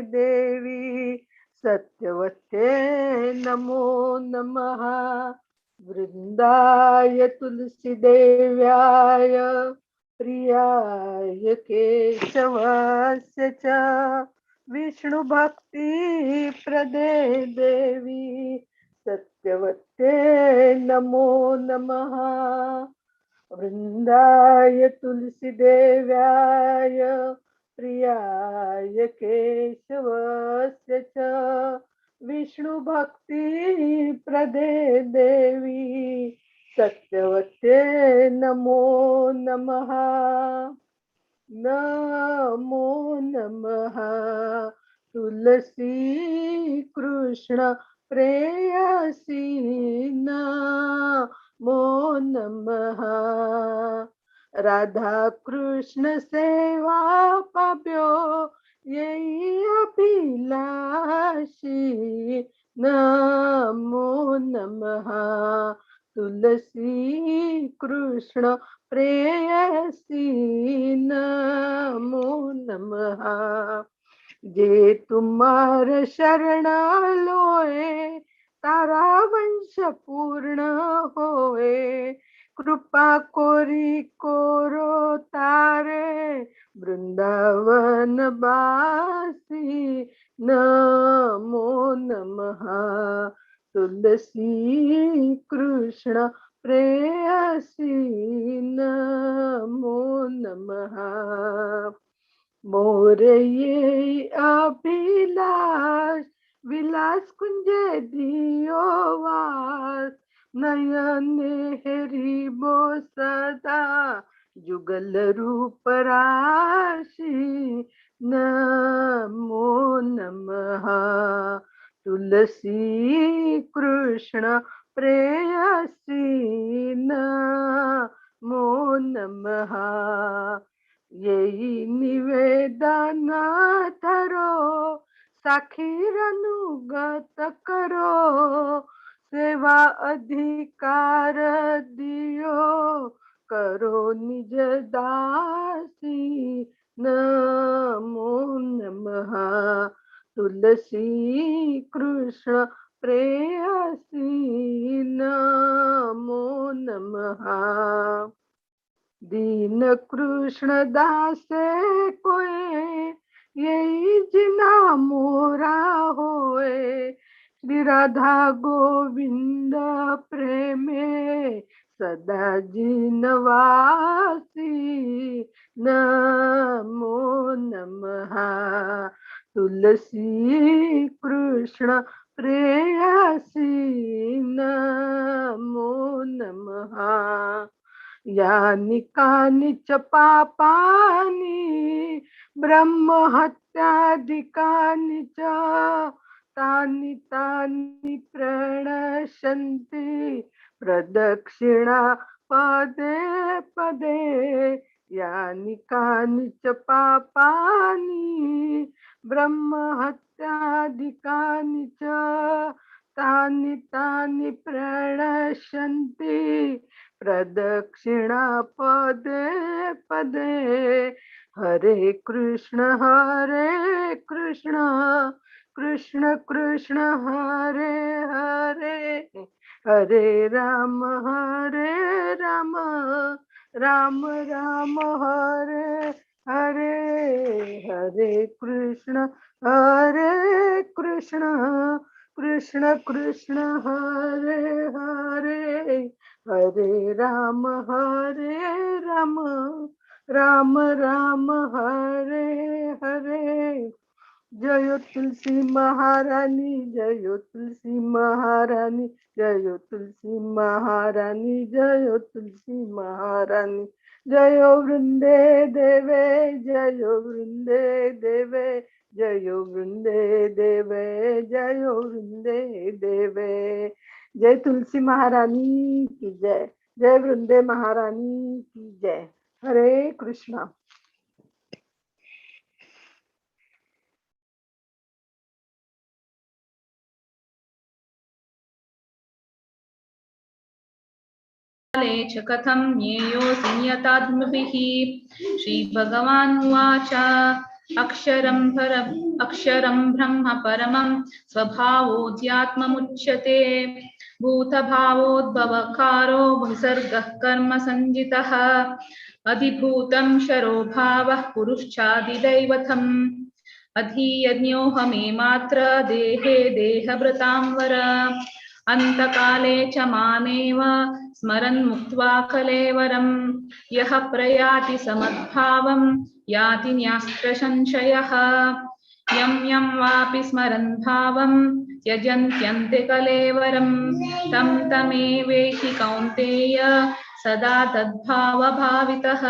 देवी सत्यवते नमो नमः। वृंदाय तुलसी देव्याय प्रियाय केशवस्य च विष्णु भक्ति प्रदे देवी सत्यवते नमो नमः। वृंदाय तुलसी देव्याय प्रियाय केशवस्य च विष्णु भक्ति प्रदे देवी सत्यवते नमो नमः। नमो नमः तुलसी कृष्ण प्रेयसी नमो नमः। राधा कृष्ण सेवा पाव्यो यही अभिलाषी नमो नमः। तुलसी कृष्ण प्रेयसी नमो नमः। जे तुम्हार शरण लोए तारा वंश पूर्ण होए कृपा कोरी कोरो तारे वृंदावन बासी नमो नमः। तुलसी कृष्ण प्रेयसी नमो नमः। मोर ये अभिलाष विलास कुंजे दियो वास नयन हरि बो सदा जुगल रूप राशि नमो नमः। तुलसी कृष्ण प्रेयसी नमो नमः। यही निवेदन धरो साखीर अनुगत करो सेवा अधिकार दियो करो निज दासी नमो नमः। तुलसी कृष्ण प्रेयसी नमो नमः। दीन कृष्ण दासे कोय यही जिना मोरा होए श्री राधा गोविंद प्रेमे सदा जिनवासी नमो नमः। तुलसी कृष्ण प्रेयसी नमो नमः। यानि कानि च पापानि ब्रह्महत्यादिकानि च तानि तानि प्रणश्यन्ति प्रदक्षिणा पदे पदे। यानि कानि च पापानि ब्रह्महत्यादिकानि च तानि तानि प्रणश्यन्ति प्रदक्षिणा पदे पदे। हरे कृष्ण कृष्ण कृष्ण हरे हरे हरे राम राम राम हरे हरे हरे कृष्ण कृष्ण कृष्ण हरे हरे हरे राम राम राम हरे हरे। जय तुलसी महारानी जय तुलसी महारानी जय तुलसी महारानी जय तुलसी महारानी जय वृंदे देवे जय वृंदे देवे जय वृंदे देवे जय वृंदे देवे। जय तुलसी महारानी की जय, जय वृंदे महारानी की जय। हरे कृष्णा। च कथं ज्ञेयोऽसि नियतात्मभिः। श्रीभगवानुवाच अक्षरं ब्रह्म परमं स्वभावोऽध्यात्ममुच्यते। भूतभावोद्भवकारो विसर्गः कर्म संजितः। अधिभूतं शरो भावः पुरुषादिदैवतम्। अधियज्ञोऽहमे मात्र देहे देहभृतां वर। अन्तकाले च मामेव स्मरन् मुक्त्वा कलेवरं। यः प्रयाति समद्भावं याति न्यास्त्रसंशयः। यं यं वापि स्मरन् भावं त्यजन्त्यन्ते कलेवरं। तं तमेवेहि कौन्तेय सदा तद्भावभावितः।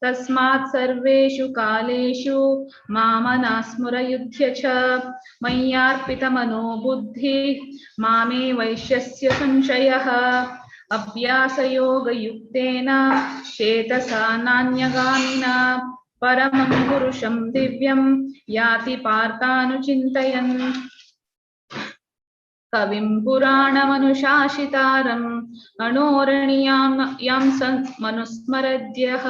तस्मात् सर्वेषु कालेषु मामनास्मरयुध्य च। मय्यार्पितमनो बुद्धिः मामे वैश्यस्य संशयः। अभ्यासयोगयुक्तेन चेतसा नान्यगामिना परमं पुरुषं दिव्यं याति पार्थानुचिन्तयन्। कविं पुराणमनुशासितारम् अणोरणीयां यां मनुस्मरद्यः।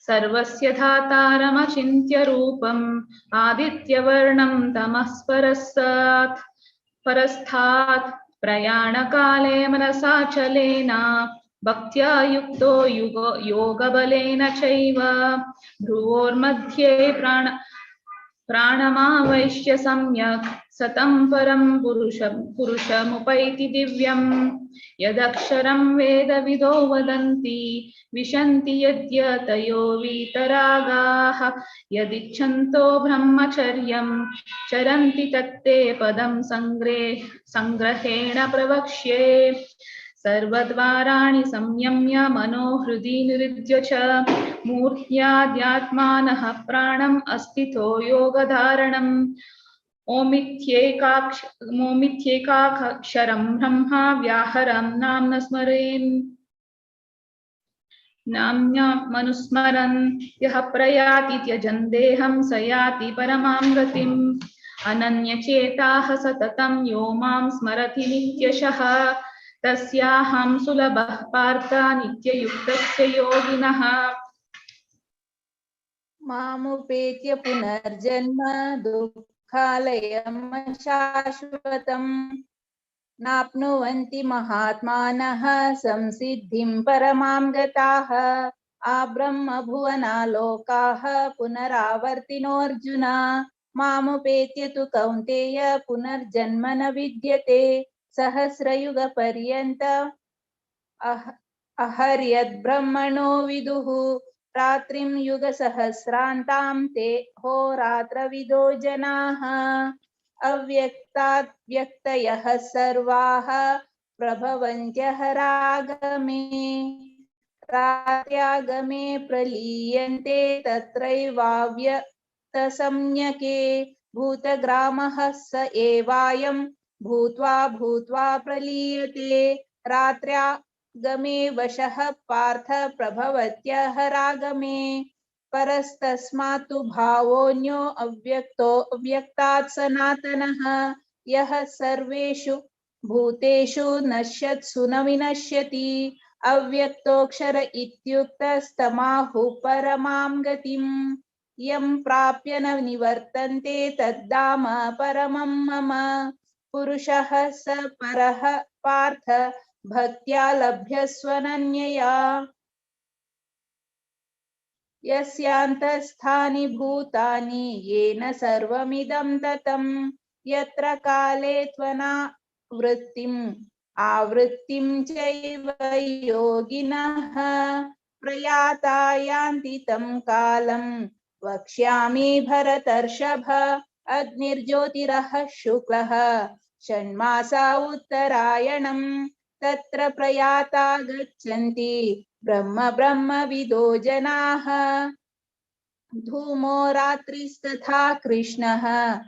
सर्वस्य धातारमचिन्त्य रूपम् आदित्यवर्णं तमः परस्थात्। प्रयाणकाले मनसा चलेन भक्त्या युक्तो योगबलेन चैव। भ्रुवोर्मध्ये प्राणमावैश्य सम्यक् सतं परं पुरुषमुपैति दिव्यम्। यदक्षरं वेदविदो वदन्ति विशन्ति यद्यतयो वीतरागाः। यदिच्छन्तो ब्रह्मचर्यं चरन्ति तत्ते पदं सङ्ग्रहेण प्रवक्ष्ये। सर्वद्वाराणि संयम्य मनो हृदि निरुध्य च मूर्त्याद्यात्मानः प्राणम् अस्तितो योगधारणम्। ओमित्येकाक्षरं ब्रह्म व्याहरं नाम्न स्मरेन् नाम्न्यमनुस्मरन्। यः प्रयाति त्यजन् देहं स याति परमां गतिम्। अनन्यचेताः सततं यो मां स्मरति नित्यशः। तस्याहं सुलभः पार्थ नित्ययुक्तस्य योगिनः। मामुपेत्य पुनर्जन्म दुःखालयं शाश्वतं। नाप्नुवन्ति महात्मानः संसिद्धिं परमां गताः। आब्रह्मभुवनालोकाः पुनरावर्तिनोऽर्जुन। मामुपेत्य तु कौन्तेय पुनर्जन्म न विद्यते। सहस्रयुगपर्यन्त अहर्यद्ब्रह्मणो विदुः। रात्रिं युगसहस्रान्तां ते होरात्रविदो जनाः। अव्यक्तात् व्यक्तयः सर्वाः प्रभवन्त्यहरागमे। रात्र्यागमे प्रलीयन्ते तत्रैवाव्यक्तसंज्ञके। भूतग्रामः स एवायं भूत्वा भूत्वा प्रलीयते। रात्र्यागमे वशः पार्थ प्रभवत्यहरागमे। परस्तस्मात्तु भावोऽन्यो अव्यक्तो अव्यक्तात् सनातनः। यः सर्वेषु भूतेषु नश्यत्सु न विनश्यति। अव्यक्तोऽक्षर इत्युक्तस्तमाहुः परमां गतिम्। यं प्राप्य न निवर्तन्ते तद्धाम परमं मम। पुरुषः स परः पार्थ भक्त्या लभ्यस्वनन्यया। यस्यान्तस्थानि भूतानि येन सर्वमिदं ततं। यत्र काले त्वनावृत्तिम् आवृत्तिं चैव योगिनः। प्रयाता यान्ति तं कालं वक्ष्यामि भरतर्षभ। अग्निर्ज्योतिरः शुक्लः षण्मासा उत्तरायणं। तत्र प्रयाता गच्छन्ति ब्रह्म ब्रह्मविदो जनाः। धूमो रात्रिस्तथा कृष्णः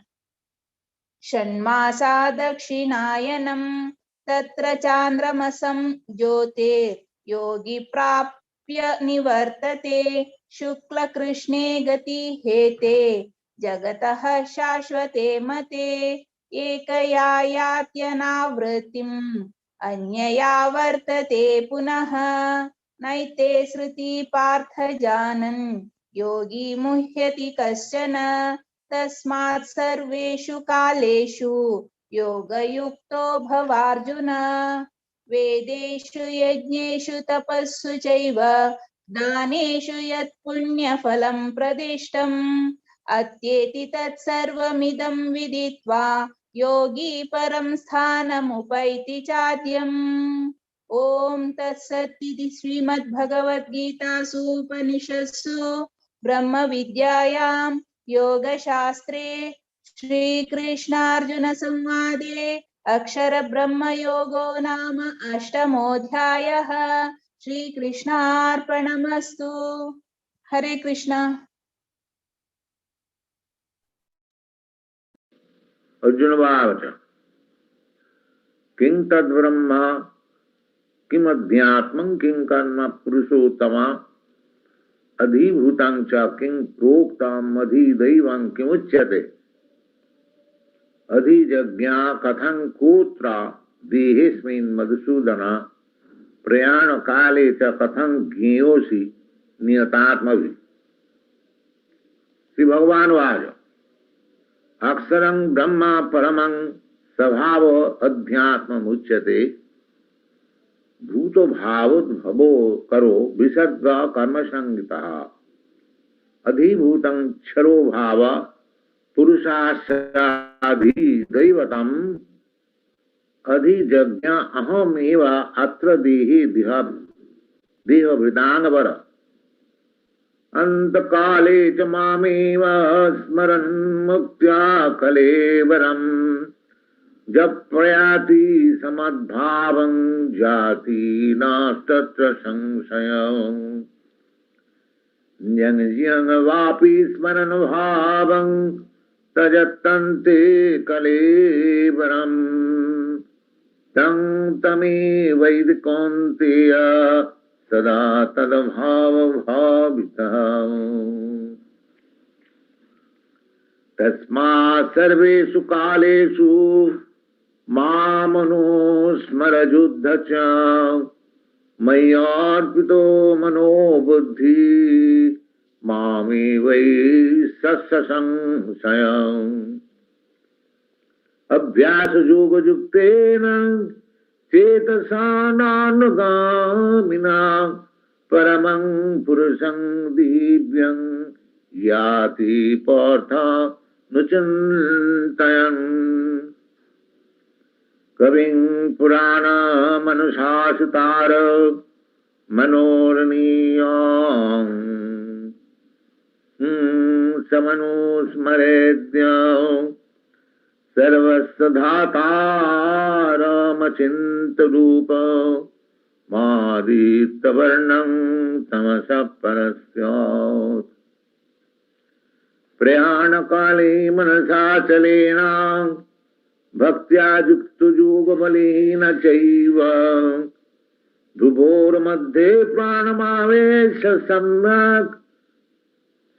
षण्मासा दक्षिणायनं। तत्र चान्द्रमसं ज्योतिर्योगी प्राप्य निवर्तते। शुक्लकृष्णे गति हेते जगतः शाश्वते मते। एकया यात्यनावृत्तिम् अन्यया वर्तते पुनः। नैते श्रुति पार्थ जानन् योगी मुह्यति कश्चन। तस्मात् सर्वेषु कालेषु योगयुक्तो भवार्जुन। वेदेषु यज्ञेषु तपस्सु चैव दानेषु यत् पुण्यफलं प्रदिष्टम् अत्येति तत्सर्वमिदं विदित्वा योगी परं स्थानमुपैति चाद्यम्। ॐ तत्सदिति श्रीमद्भगवद्गीतासु उपनिषत्सु ब्रह्मविद्यायां योगशास्त्रे श्रीकृष्णार्जुन संवादे अक्षरब्रह्मयोगो नाम अष्टमोऽध्यायः। श्रीकृष्णार्पणमस्तु। हरे कृष्णा। अर्जुन वाच किं तद्ब्रह्म किमध्यात्मं किं कर्म पुरुषोत्तम अधिभूतं च किं प्रोक्तम् अधिदैवं किमुच्यते अधिजज्ञा कथं कोत्र देहेऽस्मिन् मधुसूदन प्रयाण काले च कथं ज्ञेयोऽसि नियतात्मभिः। श्री भगवान वाच अक्षरं ब्रह्म परमं स्वभाव अध्यात्ममुच्यते भूतभावोद्भवो करो विसर्ग कर्मसंहितः अधिभूतं क्षरो भाव पुरुषाशाधिदैवतम् अधिजज्ञ अहमेव अत्र देहे देहभृदांगवर अंतकाले च मामेव स्मरन् मुक्त्या कलेवरम् जब प्रयाति समद्भावं जाति नास्तत्र संशयं यं यं वापि स्मरन् भावं तजतन्ते कलेवरम् तं तमेवैद कौन्तेय सदा तद्भावभावितः। तस्मात् सर्वेषु कालेषु मामनुस्मरयुद्ध च मय्यर्पितो मनोबुद्धि मामे वै सत्संशयम्। अभ्यासयोगयुक्तेन चेतसा नानुगामिना परमं पुरुषं दिव्यं याति पार्थ नुचिन्तयन्। कविं पुराणमनुशासितार मनोरणीयां समनुस्मरेद्य सर्वस्वधातारमचिन्तरूप मादित्यवर्णं तमसः परस्यात्। प्रयाणकाले मनसा चलेन भक्त्या युक्तयोगबलेन चैव ध्रुवोर्मध्ये प्राणमावेश सम्यक्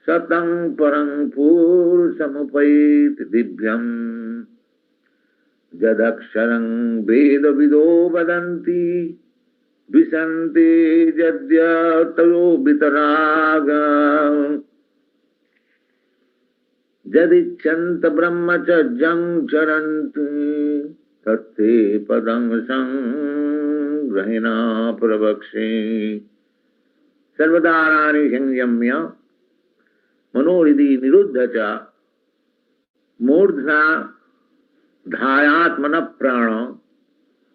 सतं परं पुरुषमुपैति दिव्यम्। यदक्षरं वेदविदो वदन्ति विशन्ति यद्यतयो वितराग यदिच्छन्त ब्रह्म च जं चरन्ति तत्ते पदं संग्रहिणा प्रवक्षे। सर्वदाराणि संयम्य मनोहृदि निरुद्ध च मूर्ध्ना ध्यायात्मन प्राण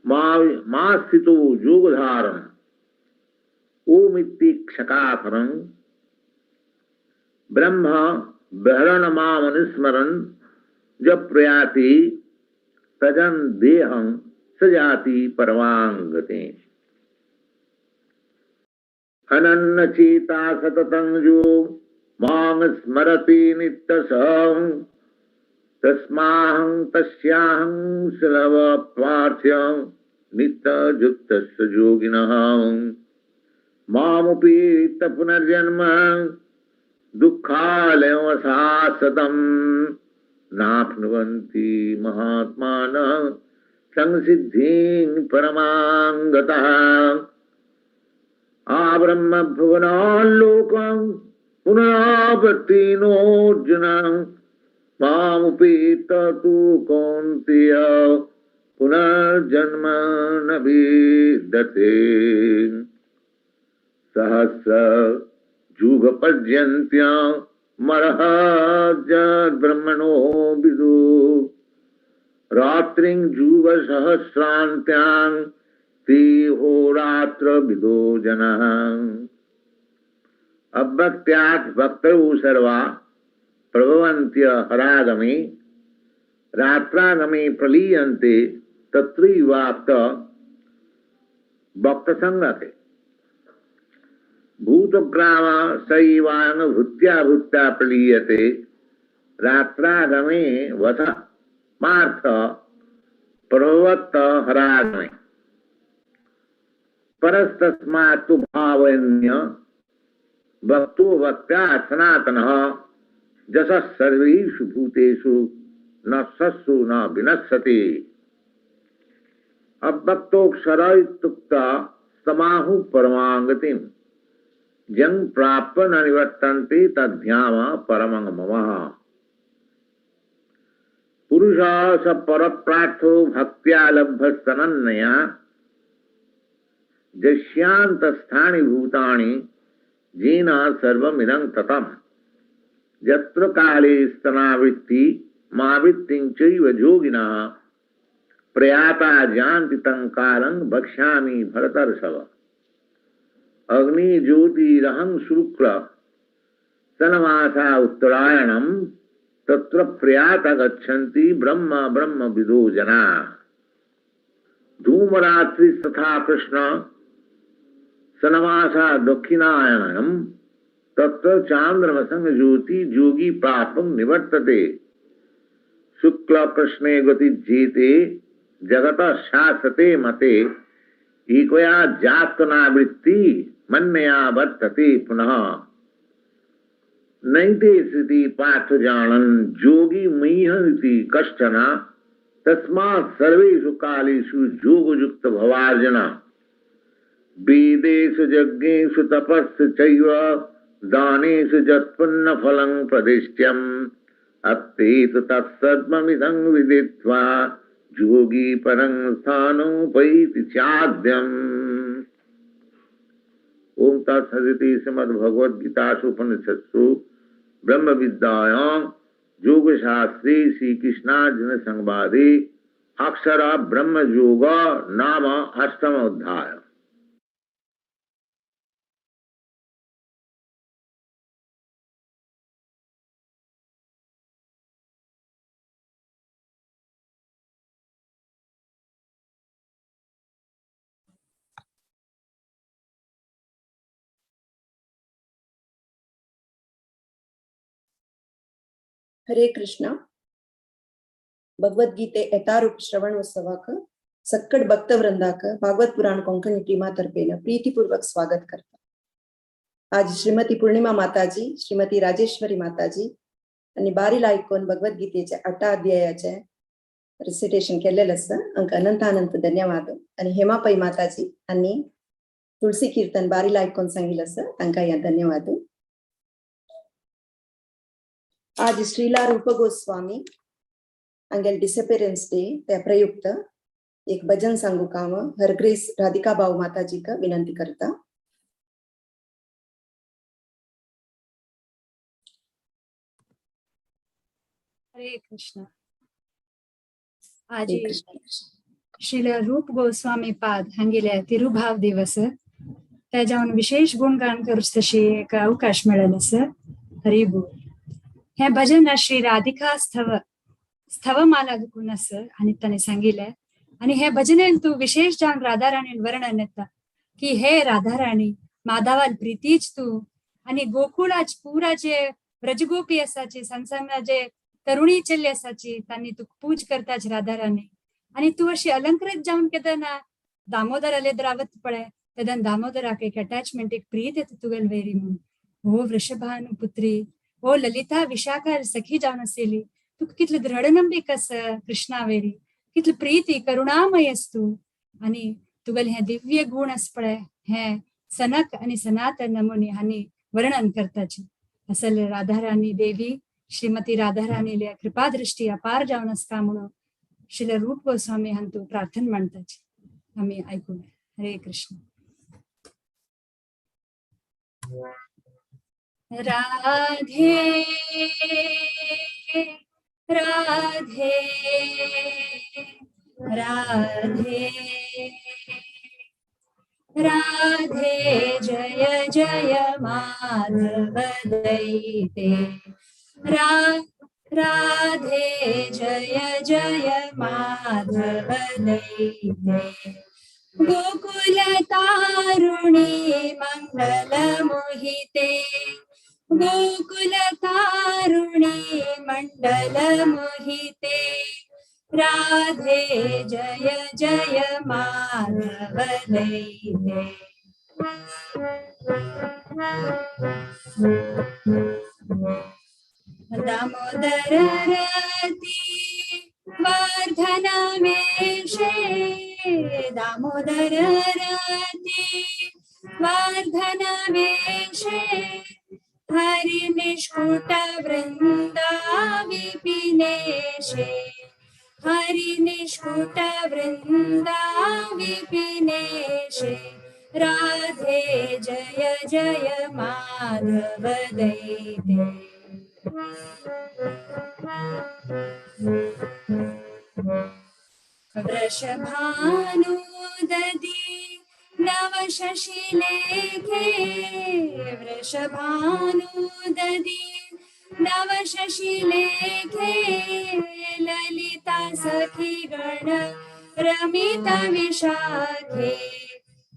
मा स्थितो योगधारम ओमित्यक्षकाफरं ब्रह्म बहरणमामनुस्मरन् जब प्रयाति तजन देहं स जाति परमांगते। अनन्यचेता सततं यो मां स्मरति नित्यसं तस्माहं तस्याहं सुलभ पार्थ्यं नित्ययुक्तस्य योगिनः। मामुपीत पुनर्जन्म दुःखालयवसासतं नाप्नुवन्ति महात्मानः संसिद्धिं परमां गतः। आब्रह्म भुवनाल्लोकं पुनरावर्तिनोऽर्जुन मामुपेत तु कौन्तेय पुनर्जन्म न विद्यते। सहस्र युगपर्यन्त्य मरः ब्रह्मणो विदु रात्रिं युग सहस्रान्त्यां ते होरात्र विदो जनः। अव्यक्त्यात् वक्तौ सर्वा प्रभवन्त्य हरागमे रात्रागमे प्रलीयन्ते तत्रैवाप्त भक्तसंगते। भूतग्राम सैवांग भूत्या भूत्या प्रलीयते रात्रागमे वस पार्थ प्रभवत्त हरागमे। परस्तस्मात् तु भावन्य वक्तो वक्त्या सनातनः जसः सर्वेषु भूतेषु न सत्सु न विनश्यति। अव्यक्तोक्षर इत्युक्ता समाहु परमांगतिं यं प्राप्य न निवर्तन्ते तद्ध्याम परमं मम। पुरुषः स परप्रार्थो भक्त्या लभ्यस्तनन्यया जस्यान्तस्थानि भूतानि येन सर्वमिदं ततम्। यत्र काले स्तनावृत्ति मावृत्तिं चैव योगिनः प्रयाता यान्ति तं कालं वक्ष्यामि भरतर्षभ। अग्नि ज्योतिरहं शुक्ल सनमासा उत्तरायणं तत्र प्रयाता गच्छन्ति ब्रह्म ब्रह्म विदो जना। धूमरात्रि तथा कृष्ण सनमासा दक्षिणायनं तत्र चांद्रमसंग ज्योति योगी प्राप्तुं निवर्तते। शुक्ल कृष्णे गति जीते जगत शासते मते एकया जातनावृत्ति मन्यया वर्तते पुनः। नैते स्थिति पार्थ जानन योगी मय्यन्ति कश्चन तस्मात् सर्वेषु कालेषु योगयुक्त भवार्जुन। वेदेषु यज्ञेषु तपस्सु चैव दानेषु यत्पुण्यफलं प्रदिष्ट्यम् अत्तेतु तत्सर्वमिदं विदित्वा योगी परं स्थानमुपैति चाद्यम्। ओम तत्सदिति श्रीमद्भगवद्गीतासु उपनिषत्सु ब्रह्म विद्यायां योगशास्त्रे श्रीकृष्णार्जुन संवादे अक्षर ब्रह्म योग नाम अष्टम अध्याय। हरे कृष्णा। भगवद्गीते यथारूप श्रवणोत्सवाक सक्कड भक्तवृंदाक भागवत पुराण कोंकणी टीमा तर्फेन प्रीतिपूर्वक स्वागत करता। आज श्रीमती पूर्णिमा माताजी, श्रीमती राजेश्वरी माताजी आणि बारीला ऐकून भगवद्गीतेच्या 8 अध्यायाचे रिसिटेशन केलेलं आसा। अंक अनंत अनंत धन्यवाद। आणि हेमा पै माताजी आणि तुळसी कीर्तन बारीला ऐकून सांगितलं आसा, तांकां या धन्यवाद। आज श्रीला रूप गोस्वामी अंगेल डिसअपियरेंस डे त्या प्रयुक्त एक भजन सांगू काम हरग्रेस राधिका भाऊ माताजी का विनंती करता। हरे कृष्ण। आज श्रीला रूप गोस्वामी पाद हांगेल्या तिरुभाव दिवस त्याच्याहून विशेष गुणगान करूच तशी एक अवकाश मेळ्ळेलो आसा। हरि बोल। हे भजन श्री राधिका स्थव स्थवमाला दुखून आसा आनी ताणें सांगिल्लें आनी हे भजनेन तूं विशेष जावन राधाराणीन वर्णन येता की हे राधाराणी माधवाल प्रितीच तूं आनी गोकुळाच पुरा जे ब्रजगोपी आसाची संसारा जे तरुणी चेल्ली आसाची तांणी तुका पूज करताच राधाराणी आनी तूं अशी अलंकृत जावन केदना दामोदराले द्रावत पळय तेदन दामोदराक एक अटॅचमेंट एक प्रीत येता तुगेल वेरी म्हणून। हो वृषभानु पुत्री, ओ ललिता विशाखा सखी जावन आशिल्ली, तुका कितले दृढ नंबिक आसा कृष्णा वेरी, कितली प्रीती करुणामय आस तूं आनी तुगेले हे दिव्य गुण आसा पळय हे सनक आनी सनातन मुनी हांणी वर्णन करताची। असल राधाराणी देवी श्रीमती राधाराणील्या कृपा दृष्टी अपार जावन आसता म्हणून श्रील रूप गोस्वामी हांतू प्रार्थना मांडताची आमी आयकूया. हरे कृष्ण. राधे राधे राधे राधे जय जय माधव दैते राधे जय जय माधव दैते गोकुल तारुणी मंगल मोहिते गोकुल तारुणी मंडल मोहिते राधे जय जय माधव दैते. दामोदर रती वर्धन वेशे दामोदर रती वर्धन वेशे हरि निष्कुट वृंदा विपिनेशे हरि निष्कुट वृंदा विपिनेशे राधे जय जय माधव दैते. वृषभानु ददी नव शशिलेखे वृषभानु ददी नव शशिलेखे ललिता सखी गण रमिता विशाखे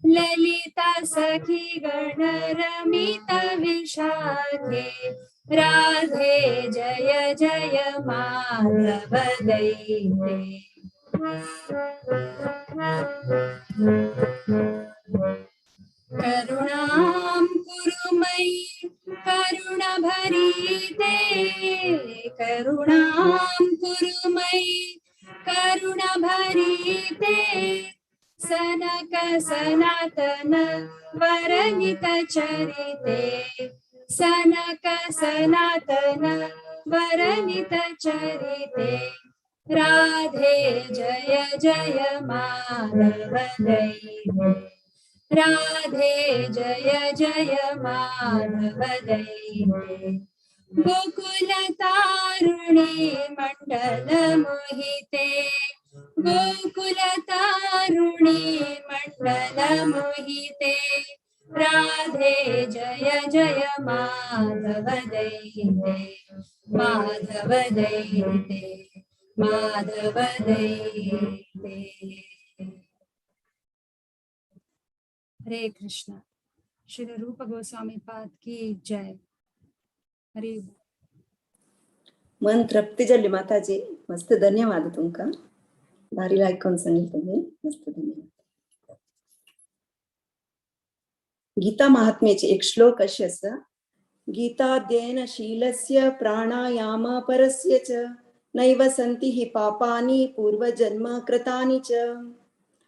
ललिता सखी गण रमिता विशाखे राधे जय जय माधव दैते. करुणां कुरु मयि करुणाभरिते करुणां कुरु मयि करुणाभरिते सनक सनातन वरनित चरिते सनक सनातन वरनित चरिते राधे जय जय माधव दैते राधे जय जय माधव दैते गोकुल तारुणी मंडल मोहिते गोकुल तारुणी मंडल मोहिते राधे जय जय माधव दैते माधव दैते माधव दैते. हरे कृष्ण. श्री रूप गोस्वामी पाद की जय. हरे. मन तृप्ती जाली माताजी. मस्त धन्यवाद तुमका. भारी आयकून सांगले तुम्ही. मस्त धन्यवाद. गीता महात्म्याचे एक श्लोक अशें आसा, गीताध्ययन शीलस्य प्राणायाम परस्य च नैव संति हि पापानि पूर्वजन्म कृतानि च.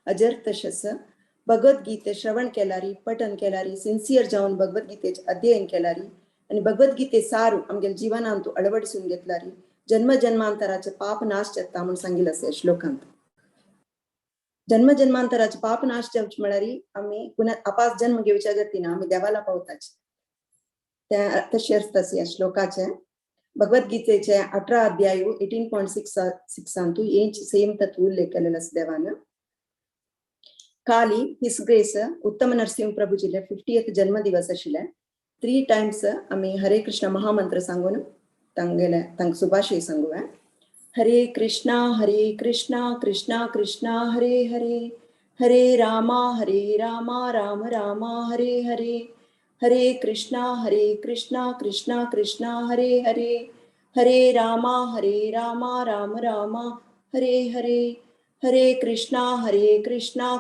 अजर आसा. भगवद्गीते श्रवण केल्यारी पठन केल्यारी सिन्सियर जावन भगवद्गीतेचे अध्ययन केल्यारी आनी भगवद्गीते सारू आमगेल्या जीवनांत अळवडसून घेतल्यारी जन्म जन्मांतराचे पाप नाश जाता म्हूण सांगिल्लें आसा श्लोकांत. जन्म जन्मांतराचे पाप नाश जावचे म्हळ्यार आमी पुन्हा आपास जन्म घेवच्या गतीन आमी देवाला पावताचे. त्या तशें आसता ह्या श्लोकाचे. भगवद्गीतेचे 18 अध्याय 18.6 हेच सेम तत्व उल्लेख केलेलो आसा देवान. काली his grace उत्तम नरसिंह प्रभुजीले 50th जन्मदिवस आशिल्ले. 3 टायम्स आमी हरे कृष्ण महामंत्र सांगून तांगेले तांकां शुभाशय सांगूया. हरे कृष्णा कृष्णा कृष्णा हरे हरे हरे रामा राम रामा हरे हरे हरे कृष्णा कृष्णा कृष्णा हरे हरे हरे रामा राम रामा हरे हरे हरे कृष्णा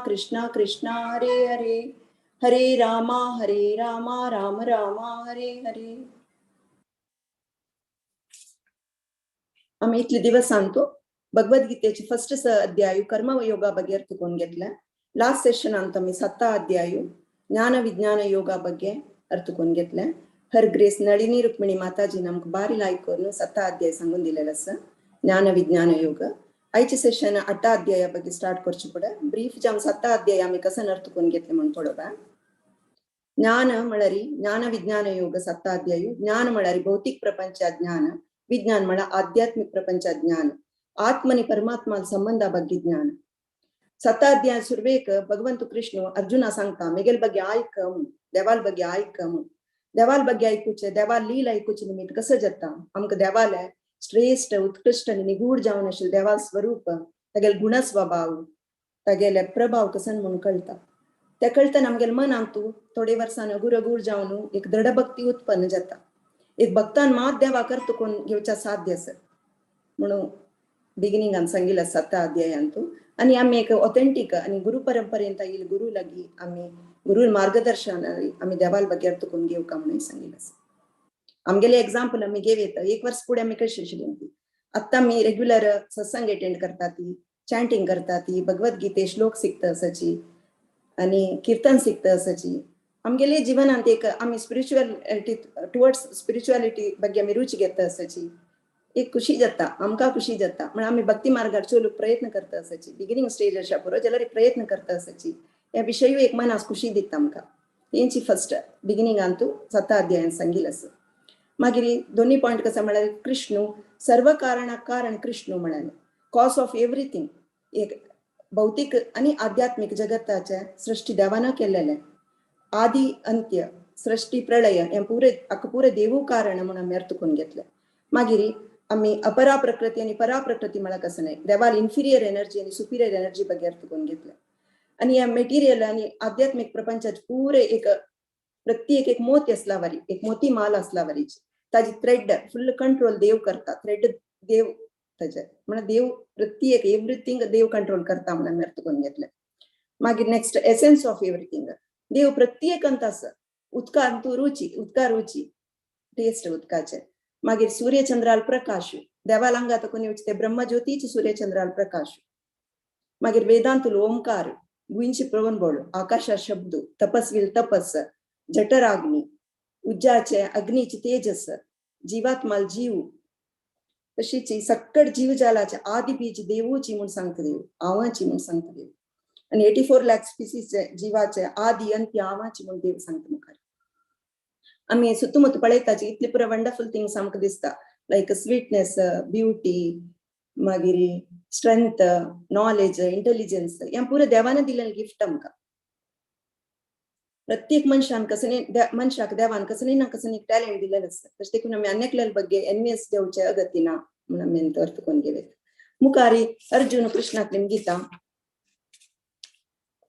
कृष्णा कृष्णा हरे हरे हरे रामा राम रामा हरे हरे. आमी इतले दिवस सांगतो भगवद्गीतेचे फर्स्ट अध्याय कर्मयोगा ಬಗ್ಗೆ ಅರ್ಥಕೊಂಡು घेतले. लास्ट सेशनांत आमी 7 अध्याय ज्ञान विज्ञान योगा ಬಗ್ಗೆ ಅರ್ಥಕೊಂಡು घेतले. हर ग्रेस नळिनी रुक्मिणी माताजी आमकां बारी लायक करून सत्ता अध्याय सांगून दिलेलो आसा, ज्ञान विज्ञान योग. आयचे सेशन अट्टा अध्याया ಬಗ್ಗೆ स्टार्ट करचे पडे ब्रीफ जावन सत्ता अध्याय आमी कसं अर्थ करून घेतले म्हणून पळोवया. ज्ञान म्हळ्यार ज्ञान विज्ञान योग सत्ता अध्याय. ज्ञान म्हळ्यार भौतिक प्रपंच ज्ञान, विज्ञान म्हळ्यार आध्यात्मिक प्रपंच ज्ञान, आत्मनि परमात्मा संबंधा ಬಗ್ಗೆ ज्ञान. सत्ताध्याय सुरवेक भगवंत कृष्ण अर्जुना सांगता मेगेल ಬಗ್ಗೆ आयक म्हूण, देवाल ಬಗ್ಗೆ आयक म्हूण. देवाल ಬಗ್ಗೆ आयकुचे, देवाल लील आयकुचे निमित्त कसं जाता आमकां देवाले श्रेष्ठ उत्कृष्ट आनी निगूढ जावन आशिल्लें देवाल स्वरूप, तागेले गुण स्वभाव, तागेले प्रभाव कसन म्हणून कळटा. ते कळतना आमगेले मनांत तूं थोडे वर्सान अगूर अगूर जावन एक दृढ भक्ती उत्पन्न जाता. एक भक्तान मात देवा अर्थ करून घेवच्या साध्य आसा म्हणून बिगिनिंगान सांगिल्लें सत्ता अध्यायांतू. आनी आमी एक ऑथेंटीक आनी गुरु परंपरेन येयल गुरु लागी आमी गुरु मार्गदर्शन आमी देवाल ಬಗ್ಗೆ अर्थ करून घेवका म्हणून सांगिल्लें आसा. आमगेले एग्जाम्पल आमी घेव एक वर्स फुडें आमी कशी आशिल्ली, आत्तां आमी रेग्युलर सत्संग अटेंड करता ती, चॅन्टिंग करता ती, भगवद्गीते श्लोक शिकता आसाची आनी किर्तन शिकता आसाची. आमगेले जिवनांत एक आमी स्पिरिच्युअलिटी टुवर्ड्स स्पिरिच्युअलिटी ಬಗ್ಗೆ आमी रुची घेता आसाची, एक खुशी जाता आमकां, खुशी जाता म्हण आमी भक्ती मार्गार चलूंक प्रयत्न करता आसाची. बिगिनींग स्टेज आसा पुरो जाल्यार प्रयत्न करता आसाची. ह्या विशयूय एक मनाक खुशी दिता आमकां. हेंची फर्स्ट बिगिनिंगांतू सत्ता अध्यायान सांगिल्लें आसा. मागीर दोन्ही पॉयंट कसं म्हळ्यार कृष्णू सर्व कारणाक कारण कृष्णू म्हळ्यार कॉज ऑफ एव्हरीथिंग. एक भौतिक आणि आध्यात्मिक जगताचे सृष्टी देवानं केलेले, आदी अंत्य सृष्टी प्रळय हे पुरे पुरे देवू कारण म्हणून आमी अर्थ करून घेतले. मागीर आमी अपरा प्रकृती आणि परा प्रकृती म्हळ्यार कसं नाही, देवाल इन्फिरियर एनर्जी आणि सुपिरियर एनर्जी ಬಗ್ಗೆ अर्थ करून घेतले. आणि ह्या मेटिरियल आणि आध्यात्मिक प्रपंचात पुरे एक प्रत्येक एक मोती असलावारी, एक मोती माल असलावारीची ताजी थ्रेड फुल कंट्रोल देव करता, थ्रेड देव ताजे म्हणून देव प्रत्येक एव्हरीथिंग देव कंट्रोल करता म्हणून आमी अर्थ करून घेतले. मागीर नेक्स्ट एसेन्स ऑफ एव्हरीथिंग, देव प्रत्येकांत आसा. उदकांत रुची, उदका रुची टेस्ट उदकाचे. मागीर सूर्यचंद्राल प्रकाश, देवाल आंगात कोणी येवचे ते ब्रह्मज्योतीची सूर्यचंद्राल प्रकाश. मागीर वेदांतुल ओंकार, भुंयची प्रवणबळ, आकाशा शब्द, तपस्वील तपस, जठराग्नी, उज्जाचे अग्नीची तेजस, जीवात्माल जीव, तशीच सक्कड जीवजालाचे आदी बीज देवूची म्हणून सांगता देव, आवाची म्हणून सांगता देव. आणि 84 लाख स्पिसीस जीवाचे आदी अंत्य आवाची म्हणून देव सांगता. मुखार आमी सुत्तुमुत्तु पळयताची इतले पुरो वंडरफुल थिंग्स आमकां दिसता, लायक स्वीटनेस, ब्युटी, मागीर स्ट्रेंथ, नॉलेज, इंटेलिजन्स, हें पुरो देवान दिलेलें गिफ्ट आमकां. प्रत्येक मनशान कसनी मनशाक देवान कसनी ना कसनी टॅलेंट दिलेलें आसता. तशें देखून आमी आनी ಬಗ್ಗೆ एनवियस जावचे अगत्य ना म्हणून आमी अर्थ करून घेवया. मुखारी अर्जुन कृष्णाक गीता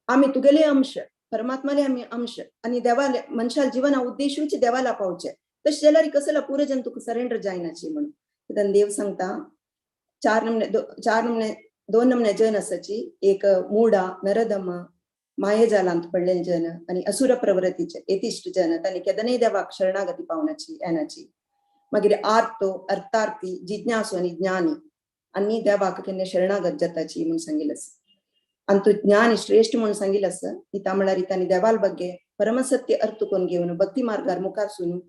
आमी तुगेले अंश, परमात्माले आमी अंश आणि देवाले मनशाल जीवना उद्देशूच देवाला पावचे, तशें जाल्यार कसला पुरो जन तुका सरेंडर जायनाची म्हणून. तेन्ना देव सांगता चार नमने, चार नमने, दोन नमने जन आसाची, एक मुडा नरदम मायेजालांत पडलेले जन आणि असुर प्रवृत्तीचे एतिश्ट जन, तांणी केदनय देवाक शरणागती पावनाची येनाची. मागीर आर्तो अर्थार्थी जिज्ञासू आणि ज्ञानी आणि देवाक केन्ना शरणागत जाताची म्हणून सांगिल्लें आसा. आणि तो ज्ञानी श्रेष्ठ म्हणून सांगिल्लें आसा. हिता म्हळ्यार तांणी देवाल ಬಗ್ಗೆ परमसत्य अर्थ करून घेवन भक्ती मार्गार मुखार सून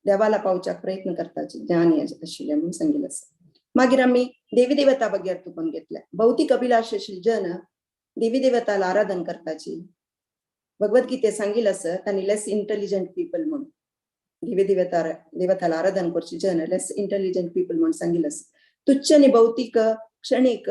देवाला पावच्याक प्रयत्न करताची ज्ञानी आशिल्ले म्हणून सांगिल्लें आसा. मागीर आमी देवी देवता ಬಗ್ಗೆ अर्थ करून घेतले. भौतिक अभिलाष आशिल्ले जन देवी देवताला आराधन करताची. भगवद्गीते सांगिल्लें आसा तांणी लेस इंटेलिजंट पीपल म्हणून, देवी देवता देवताला आराधन करची जन लेस इंटेलिजंट पीपल म्हणून सांगिल्लें आसा. तुच्छ आनी भौतिक क्षणिक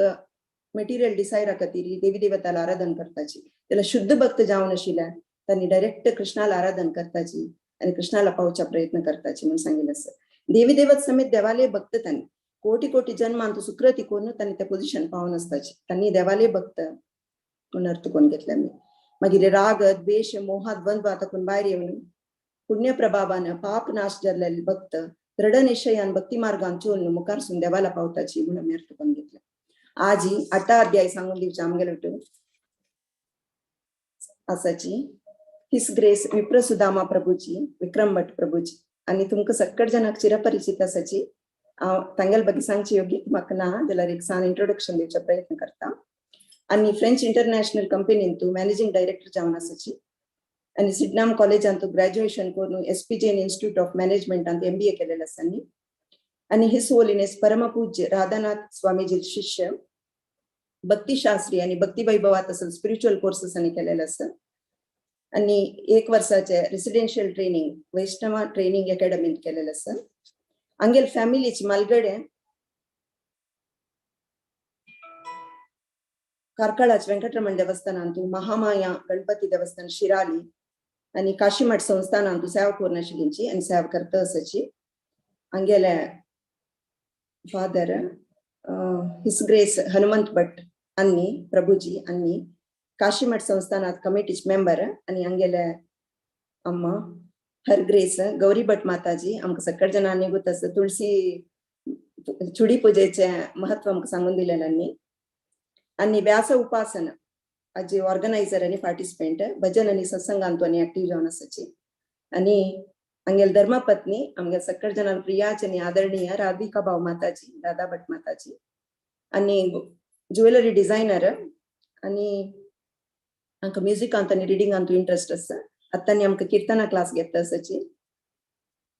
मटेरियल डिसायरा खातीर देवी देवताला आराधन करताची. त्याला शुद्ध भक्त जावन आशिल्ल्या तांणी डायरेक्ट कृष्णाला आराधन करताची आणि कृष्णाला पावच्या प्रयत्न करताची म्हणून सांगिल्लें आसा. देवी देवत समेत देवाले भक्त तांणी कोटी कोटी जन्मांत सुकृती करून तांणी त्या पोझिशन पावन आसताची, तांणी देवाले भक्त म्हणून अर्थ करून घेतले आमी. मागीर राग द्वेष मोहात द्वंद्व ताकून भायर येवन पुण्य प्रभावान पाप नाश जाल्ले भक्त दृढ निश्चयान भक्ती मार्गान चोलन मुखार सून देवाला पावताची म्हणून आमी अर्थ करून घेतले. आजी आठा अध्याय सांगून दिवचे आमगेले आसाची his grace विप्रसुदामा प्रभूजी, विक्रम भट प्रभूजी आणि तुमकां सक्कड जनाक चिरपरिचित आसाची. हांव तांगेले ಬಗ್ಗೆ सांगची योग्य म्हाका ना जाल्यार एक सान इंट्रोडक्शन दिवचो प्रयत्न करता. आणि फ्रेंच इंटरनॅशनल कंपनीन तूं मॅनेजिंग डायरेक्टर जावन आसाची. आनी सिडनाम कॉलेजांत ग्रॅज्युएशन करून S P Jain institute of मॅनेजमेंटांत MBA केलेलं आसा. आणि his holiness परमपूज्य राधानाथ स्वामीजी शिष्य, भक्तिशास्त्री आणि भक्ती वैभवात असेल स्पिरिच्युअल कोर्सेस आनी केलेले आसा. आणि एक वर्साचे रेसिडेन्शियल ट्रेनिंग वैष्णवा ट्रेनिंग अकॅडमीत केलेलं आसा. आंगेल फॅमिलीची मालगडे कार्कळाच वेंकटरमण देवस्थानांतु, महामाया गणपती देवस्थान शिराली आणि काशीमठ संस्थानांतु सेवा करून आशिल्लींची आणि सेवा करता आसाची. आंगेले father his grace Hanumant Bhat अन्नी प्रभुजी अन्नी काशीमठ संस्थानात कमिटीचे मेंबर. आणि आंगेले अम्मा हर ग्रेस गौरी भट माताजी आमकां सकळ जणांनी गोत तुळसी चुडी पूजेचे महत्व आमकां सांगून दिलेलं. आणि व्यास उपासना आजी ऑर्गनायझर आणि पार्टिसिपेंट, भजन आणि सत्संगांतू आणि ऍक्टिव्ह जावन आसाची. आणि आंगेल धर्मपत्नी आमगे सकळ जणां प्रियाच आणि आदरणीय राधिका भाव माताजी, राधा भट माताजी आणि ज्वेलरी डिझायनर. आणि आमकां म्युजिकांत आनी रिडिंगांतू इंट्रस्ट आसा. आतां आमकां किर्तना क्लास घेता आसाची.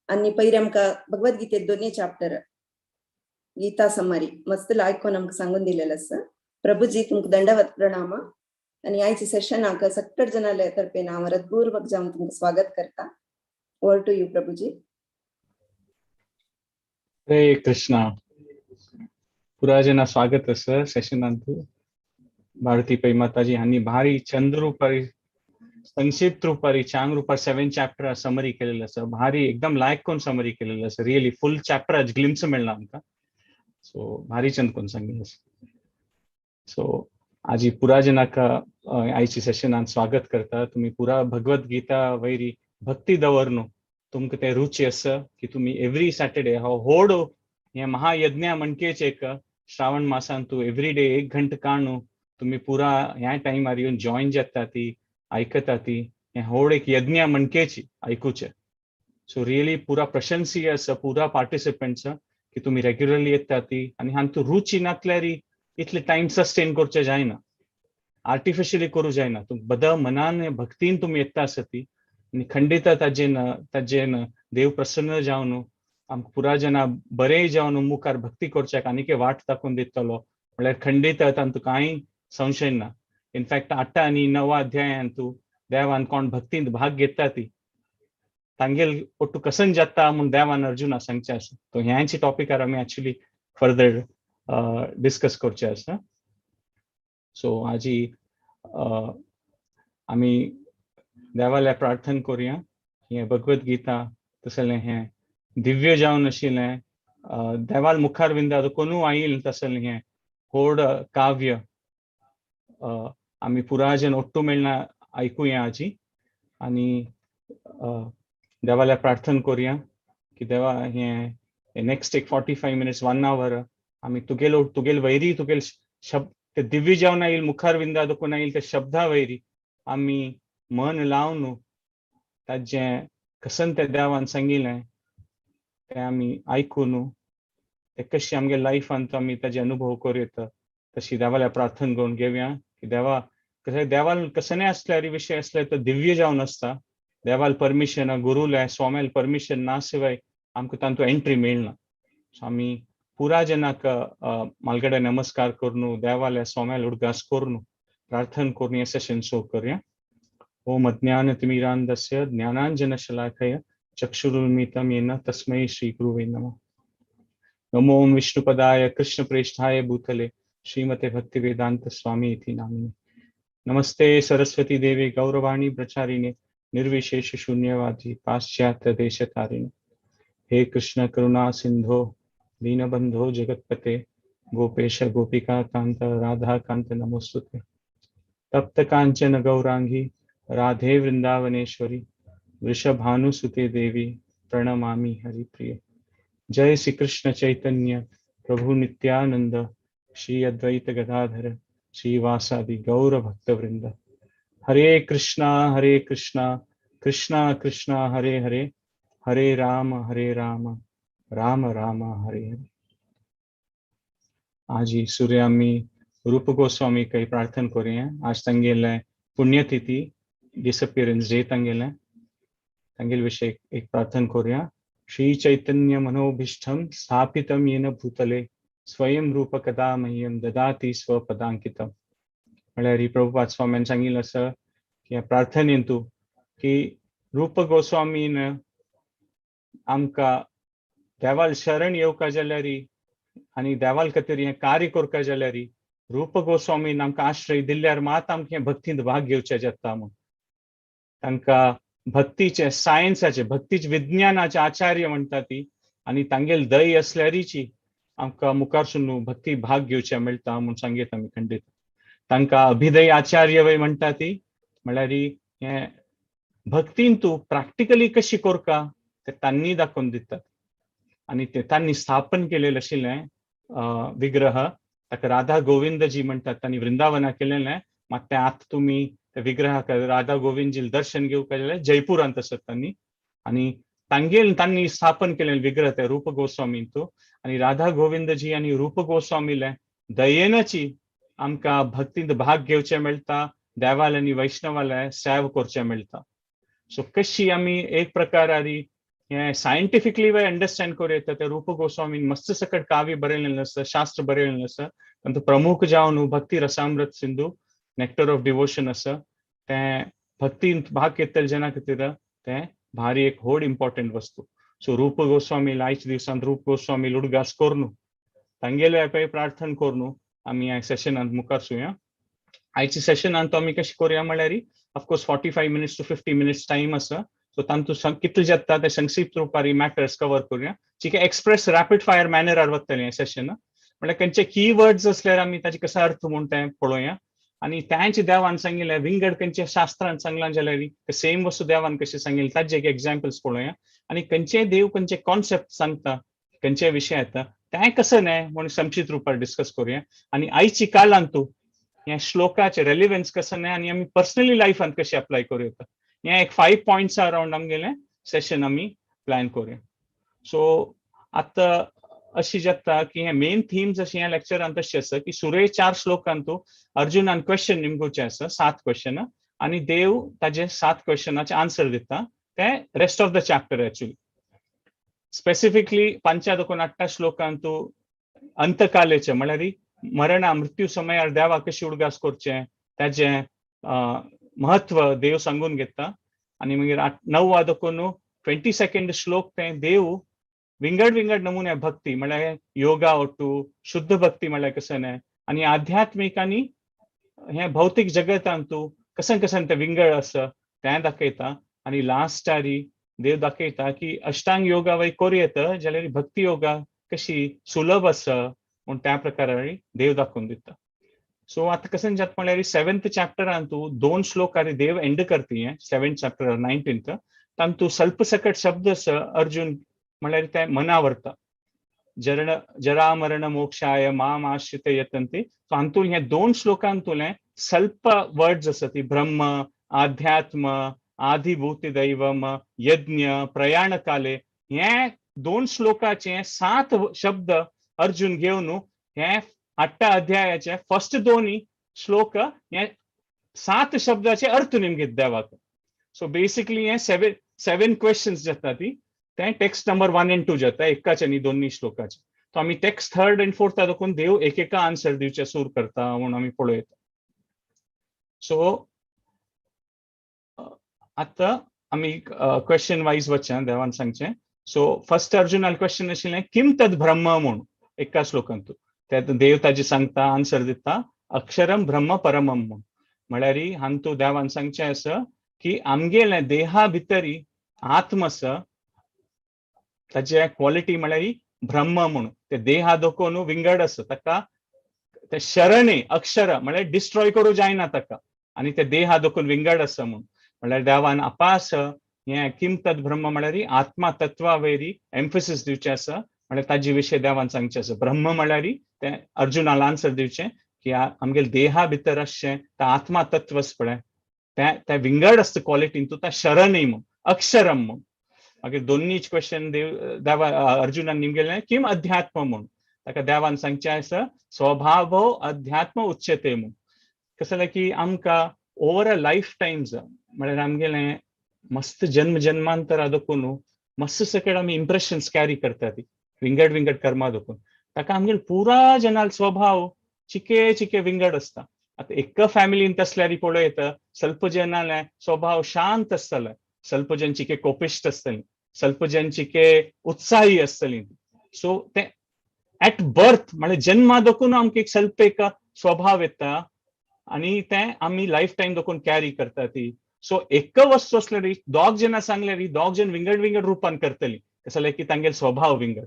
आणि पयर आमकां भगवत गीतेत दोन्ही चॅप्टर गीता समरी मस्त आयकून आमकां सांगून दिलेलं आसा. प्रभुजी, तुमकां दंडवत प्रणाम आणि आयचे सेशनाक सकळ जणाले तर्फेन हांव हृदपूर्वक जावन तुमकां स्वागत करता. Over to you Prabhuji. Hare Krishna. पुरा स्वागत आसा सेशनांतू. भारती पै माताजी हांणी भारी चंद्र रुपारी संक्षिप्त रुपारी चांग रुपार 7 चॅप्टर समरी केलेलं आसा. भारी एकदम लायक कोण समरी केलेलं आसा. रियली फुल चॅप्टर ग्लिम्स मेळना आमकां. सो भारी चंद कोण सांगिल्लें आसा. सो आजी पुरा जनाक आयची सेशनान स्वागत करता. तुम्ही पुरा भगवत गीता वैरी भक्ती दवरनु तुमकां ते रुची आसा की तुम्ही एवरी सॅटर्डे हो होड हे महायज्ञ म्हणकेच एक श्रावण मासान तू एवरी डे एक घंट काणू तुम्ही पुरा ह्या टायमार येवन जॉईन जाता ती आयकता ती हे होड एक यज्ञ म्हणकेची आयकुचे. सो रियली पुरा प्रशंसीय आसा पुरा पार्टिसिपंट्स की तुम्ही रेग्युलरली येता ती. आनी हांतू रुची नासल्यार इतले टायम सस्टेन करचे जायना, आर्टिफिशियली करूं जायना. तुम बद मनान भक्तीन तुमी येता आसा ती आनी खंडित ताजेन ताजेन देव प्रसन्न जावन आमकां पुरा जना बरें जावन मुखार भक्ती करच्याक आनीक वाट दाखोवन दितलो म्हळ्यार खंडित तांतू कांय संशय ना. इनफॅक्ट 8 आनी 9 अध्यायांतू देवान कोण भक्तींत भाग घेता ती तांगेल ಒಟ್ಟು कसन जाता म्हूण देवान अर्जुना सांगचें आसा. तो ह्यांची टॉपिकार आमी एक्चुअली फर्दर डिस्कस करचे आसा. सो आजी आमी देवाल्या प्रार्थना करुया. हें भगवत गीता तसलें हें दिव्य जावन आशिल्लें देवाल मुखार विंदा कोणू आयल तसलें हें होड काव्य आमी पुराजन ಒಟ್ಟು मेळना आयकुया आजी. आनी देवाल्या प्रार्थना करुया की देवा हें नेक्स्ट एक 45 मिनिट्स 1 our आमी तुगेलो तुगेल वैरी तुगेल शब्द ते दिव्य जावन आयल मुखार विंदा कोण आयल त्या शब्दा वैरी आमी मन लावन ताजें कसन त्या देवान सांगिल्लें तें आमी आयकून ते कशी आमगे लायफान आमी ताजे अनुभव करूं येता तशी देवाल्या प्रार्थना करून घेवया की देवा कशें देवाल कसलें आसल्यार विशय आसल्यार तो दिव्य जावन आसता. देवाल परमिशन गुरुले स्वाम्याल परमिशन ना शिवाय आमकां तांतू एंट्री मेळना. सो आमी पुरा जनाक मालगडे नमस्कार करून देवाल्या स्वाम्याल उडगास करून प्रार्थना करून हें सेशन सो करुया. ओम अज्ञानतिमिरान्धस्य ज्ञानाञ्जनशलाकया चक्षुरुन्मीलितं येन तस्मै श्रीगुरुवे नमः. नमो ओम विष्णुपदाय कृष्णप्रेष्ठाय भूतले श्रीमते भक्तिवेदांत स्वामी इति नामिने. नमस्ते सरस्वती देवी गौरवाणी प्रचारिणे निर्विशेष शून्यवादी पाश्चात्य देशतारिणे. हे कृष्ण करुणा सिंधो दीनबंधो जगतपते गोपेश गोपिका कांत राधा कांत नमोस्तुते. तप्त कांचन गौरांगी राधे वृंदावनेश्वरी वृषभानुसुते देवी प्रणमामि हरिप्रिये. जय श्री कृष्ण चैतन्य प्रभु नित्यानंद श्री अद्वैत गदाधर श्रीवासादि गौर भक्तवृंद. हरे कृष्णा कृष्णा कृष्णा हरे हरे, हरे राम राम राम हरे हरे. आज ही सूर्य आमी रूप गोस्वामी काही प्रार्थना करूया. आज तांगेले पुण्यतिथी डिसअपियरन्स डे तांगेलें. तांगेले विशय एक प्रार्थना करूया. श्री चैतन्य मनोभीष्टं स्थापितं येन भूतले स्वयं रूप कदा मह्यं ददाति स्वपदांकितम. म्हळ्यार ही प्रभुपाद स्वाम्यान सांगिल्लें आसा की ह्या प्रार्थनेन तूं की रूप गोस्वामीन आमकां देवाल शरण येवका जाल्यार आनी देवाल खातीर हें कार्य करका जाल्यार रूप गोस्वामीन आमकां आश्रय दिल्यार मात आमकां हें भक्तींत भाग घेवचें जाता म्हूण. तांकां भक्तीचे सायन्साचे, भक्तीचे विज्ञानाचे आचार्य म्हणटा ती आनी तांगेल दय असल्यारीची आमकां मुखार सून भक्ती भाग घेवचे मेळटा म्हूण सांगीत आमी खंडीत. तांकां अभिदय आचार्य वय म्हणटा ती, म्हळ्यार हें भक्तीन तूं प्रॅक्टिकली कशी करका ते तांणी दाखोवन दितात. आनी ते तांणी स्थापन केलेलें आशिल्लें विग्रह ताका राधा गोविंदजी म्हणटात, तांणी वृंदावना केलेलें. मात तें आतां तुमी त्या विग्रहाक राधा गोविंदजी दर्शन घेवपाक जाल्यार जयपुरांत आसत तांणी. आनी तांगेल तांणी स्थापन केलें विग्रह ते रूप गोस्वामी तूं. आनी राधा गोविंदजी आनी रूप गोस्वामीले दयेनाची आमकां भक्तींत भाग घेवचें मेळटा, देवाले आनी वैष्णवाले सेव करचें मेळटा. सो कशी आमी एक प्रकारारी हें सायंटिफिकली वे अंडरस्टँड करूं येता. त्या रूप गोस्वामीन मस्त सकट काव्य बरयलेलें आसा, शास्त्र बरयलेलें आसा. तातूंत प्रमुख जावन Bhakti Rasamrita Sindhu, nectar of devotion आसा. तें भक्तींत भाग घेतले जना खातीर तें भारी एक व्हड इम्पॉर्टंट वस्तू. सो रूप गोस्वामी आयच्या दिवसांत रूप गोस्वामी उडगास करून तांगेले पळय प्रार्थना करून आमी ह्या सेशनांत मुखार सुया. आयच्या सेशनांत आमी कशें करुया म्हळ्यार of course 45 minutes to 50 minutes time आसा. सो तातूंत कितले जाता ते संक्षिप्त रुपार मॅटर्स कवर करुया. चिके एक्सप्रेस रॅपीड फायर मॅनरार वतलें हें सेशन. म्हळ्यार खंयचे की वर्ड्स असल्यार आमी ताचे कसो अर्थ म्हूण तें पळोवया. आनी तांचे देवान सांगिल्लें विंगड खंयच्या शास्त्रान सांगलां जाल्यार सेम वस्तू देवान कशें सांगिल्लें ताजे एक एग्जाम्पल्स पळोवया. आनी खंयचे देव खंयचे कॉन्सेप्ट सांगता, खंयचे विशय येता, तें कसं न्हय म्हूण संक्षिप्त रुपार डिस्कस करुया. आनी आयची कालांत तूं ह्या श्लोकाचे रेलिवन्स कसं न्हय आनी आमी पर्सनली लायफांत कशें अप्लाय करूं येता, हें एक फायव पॉयंट्स अरावंड आमगेलें सेशन आमी प्लॅन करुया. सो आतां अशी जाता की हे मेन थीम्स अशें ह्या लेक्चरान तशें आसा की सुरे चार श्लोकांत अर्जुनान क्वेश्चन निमगुचें आसा, सात क्वेश्चन, आनी देव ताजे सात क्वेश्चनाचे आन्सर दिता ते rest of the chapter. Actually specifically पंचा दोन अठ्ठा श्लोकांत अंतकालेचे, म्हळ्यार मरणा मृत्यू समयार देवा कशी उडगास करचें ताजें म्हत्व देव सांगून घेता. आनी मागीर आठ णव दोन 22nd श्लोक तें देव विंगड विंगड नमुने भक्ती, म्हळ्यार योगा ओटू शुद्ध भक्ती म्हळ्यार कसं न्हय आनी आध्यात्मीक आनी हें भौतीक जगतांतू कशें कशें तें विंगड आसा तें दाखयता. आनी लास्टारी देव दाखयता की अष्टांग योगा वय करूं येता जाल्यार भक्ती योगा कशी सुलभ आसा म्हूण त्या प्रकारारी देव दाखोवन दिता. सो आतां कशें जाता म्हळ्यार सेवेंथ चॅप्टरान तूं दोन श्लोकारी देव एंड करती. हें सेवेंथ चॅप्टर 19th, तातूंत स्वल्प सकट शब्द आसा अर्जुन, म्हळ्यार ते मना व्हरता, जरण जरा मरण मोक्षाय माम आश्रित यतंती. सो हातूंत हे दोन श्लोकांतुले स्वल्प वर्ड्स आसा ती ब्रह्म, आध्यात्म, आदिभूती दैवम, यज्ञ, प्रयाण काले, हे दोन श्लोकाचे सात शब्द अर्जुन घेवन हे आठ्या अध्यायाचे फर्स्ट दोन्ही श्लोक हे सात शब्दाचे अर्थ निमगीत देवाक. सो बेसिकली हे सेवन सेवन क्वेश्चन्स जाता ती ते text number 1 and 2 जाता एकाचे आनी दोन्ही श्लोकाचे. तो आमी टेक्स्ट थर्ड अँड फोर्थ दाखोवन देव एक एका आन्सर दिवचे सूर करता म्हूण आमी पळयता. सो आतां आमी क्वेश्चन वायज वचया देवान सांगचें. सो फर्स्ट अर्जुनाल क्वेश्चन आशिल्लें किम तद ब्रह्म म्हूण एका श्लोकांत. ते देव ताजी सांगता, आन्सर दिता, अक्षरम ब्रह्म परमम म्हूण. म्हळ्यार हांतू देवान सांगचें आसा की आमगेलें देहा भितरी आत्म आसा, ताजे क्वॉलिटी म्हळ्यार ब्रह्म म्हणून. ते देहा दोकोन विंगड आसा, ताका ते शरणे अक्षर म्हळ्यार डिस्ट्रॉय करूं जायना ताका आनी ते देहा दोकून विंगड आसा म्हूण. म्हळ्यार देवान अपास हें किम तद ब्रह्म म्हळ्यार आत्मा तत्वा वयरी एम्फसिस दिवचें आसा. म्हळ्यार ताजे विशय देवान सांगचें आसा. ब्रह्म म्हळ्यार तें अर्जुनाला आन्सर दिवचें की आमगेले देहा भितर आसचें तें आत्मा तत्व आसा पळय, तें तें विंगड आसता क्वॉलिटीन तूं, तें शरणय म्हूण, अक्षरम म्हूण. मागीर दोन्हीच क्वेश्चन देव देवा अर्जुनान निमगेलें किम अध्यात्म म्हूण. ताका देवान सांगचें आसा स्वभाव अध्यात्म उच्चते म्हूण. कसं जालें की आमकां ओवर अ लायफ टायम्स म्हळ्यार आमगेलें मस्त जन्म जन्मांतरा देखून मस्त सकट आमी इम्प्रेशन्स कॅरी करता ती विंगड विंगड कर्मा देखून ताका आमगेले पुरा जनाल स्वभाव चिके चिके विंगड आसता. आतां एका फॅमिलीन तसल्यारी पळयता ಸ್ವಲ್ಪ जनाले स्वभाव शांत आसतले, ಸ್ವಲ್ಪ जन चिके कोपिश्ट आसतली, ಸ್ವಲ್ಪ जन चिके उत्साही आसतली. सो ते एट बर्थ म्हळ्यार जन्मा देखून आमकां एक ಸ್ವಲ್ಪ एक स्वभाव येता आनी ते आमी लायफ टायम देखून कॅरी करता ती. सो एक वस्तू आसल्यार दोग जाणां सांगल्यार दोग जण विंगड विंगड रुपान करतली, कसं जाल्यार की तांगेले स्वभाव विंगड.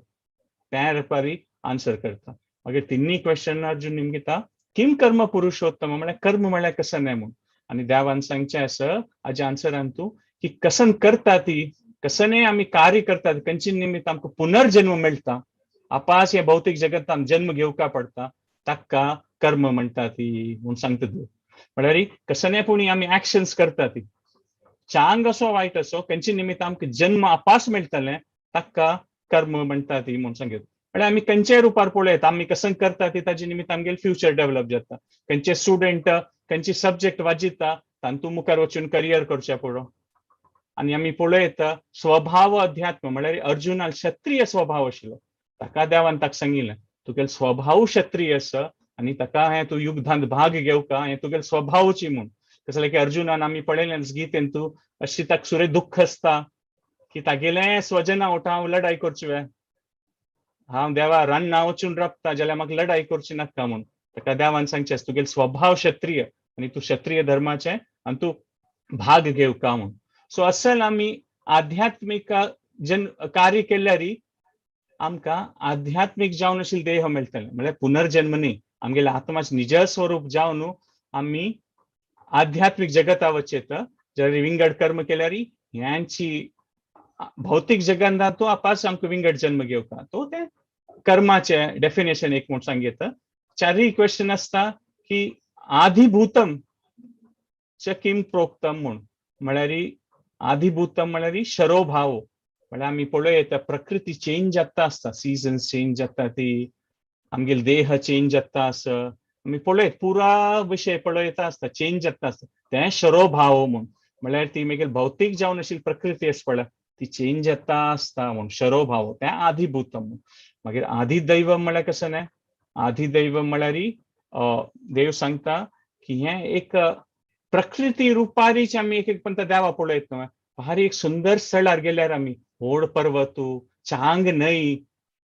त्या रुपारी आन्सर करता. मागीर तिन्ही क्वेश्चन अर्जुन निमगिता किम कर्म पुरुषोत्तम म्हळ्यार कर्म म्हळ्यार कसं न्हय म्हूण. आनी देवान सांगचें आसा हाज्या आन्सरान तूं की कसन करता ती कसने आमी कार्य करतात खंयचे निमित्त आमकां पुनर्जन्म मेळटा, आपास हे भौतीक जगतान जन्म घेवका पडटा, ताका कर्म म्हणटा ती म्हूण सांगता तूं. म्हळ्यार कसने पूण आमी एक्शन्स करता ती चांग असो वायट असो खंयचे निमित्त आमकां जन्म आपास मेळटलें ताका कर्म म्हणटा ती म्हूण सांगता. म्हळ्यार आमी खंयच्याय रुपार पळयत आमी कसन करता ती ताजे निमित्त आमगेले फ्युचर डेव्हलप जाता. खंयचे स्टुडंट खंयची सब्जेक्ट वाजिता तांतू मुखार वचून करियर करचें पडो. आनी आमी पळयत स्वभाव अध्यात्म म्हळ्यार अर्जुनाक क्षत्रिय स्वभाव आशिल्लो, ताका देवान ताका सांगिल्लें तुगेलो स्वभाव क्षत्रिय आसा आनी ताका हें तूं युद्धांत भाग घेवका हें तुगेलो स्वभावची म्हूण. कसलें जाल्यार की अर्जुनान आमी पळयलें गीतेन तूं अशी ताका सुरे दुख्ख आसता की तागेले स्वजना वटा हांव लढाई करची वे, हांव देवा रान्ना वचून राबता जाल्यार म्हाका लढाई करची नाका म्हूण. ताका देवान सांगचें तुगेलो स्वभाव क्षत्रिय आनी तूं क्षत्रिय धर्माचें आनी तूं भाग घेवका म्हूण. सो असल आमी आध्यात्मीक जन कार्य केल्यारी आमकां आध्यात्मीक जावन आशिल्लें देह मेळटलें, म्हळ्यार पुनर्जन्म न्ही, आमगेलें आत्माचें निज स्वरूप जावन आमी आध्यात्मीक जगता वचेत. जाल्यार विंगड कर्म केल्यारी ह्यांची भौतीक जगान तो आपास आमकां विंगड जन्म घेवका. तो ते कर्माचे डेफिनेशन एक म्हूण सांगता. चारय क्वेश्चन आसता की आधिभूतम च किम प्रोक्तम म्हूण, म्हळ्यार आधिभूतम म्हळ्यार शरोभाव, म्हळ्यार आमी पळयता प्रकृती चेंज जाता आसता, सिजन्स चेंज जाता ती, आमगेले देह चेंज जाता आसा, आमी पळयत पुरा विशय पळयता आसता चेंज जाता आसता, तें शरोभाव म्हूण. म्हळ्यार ती मागीर भौतीक जावन आशिल्ली प्रकृती आसा पळय ती चेंज जाता आसता म्हूण शरोभाव, तें आधिभूतम म्हूण. मागीर आधिदैव म्हळ्यार कसं न्हय, आधिदैव म्हळ्यार देव सांगता की हें एक प्रकृती रुपारीच आमी एक एक पंत देवा पळयत न्हय. भारी एक सुंदर स्थळार गेल्यार आमी व्हड पर्वतू चांग न्हंय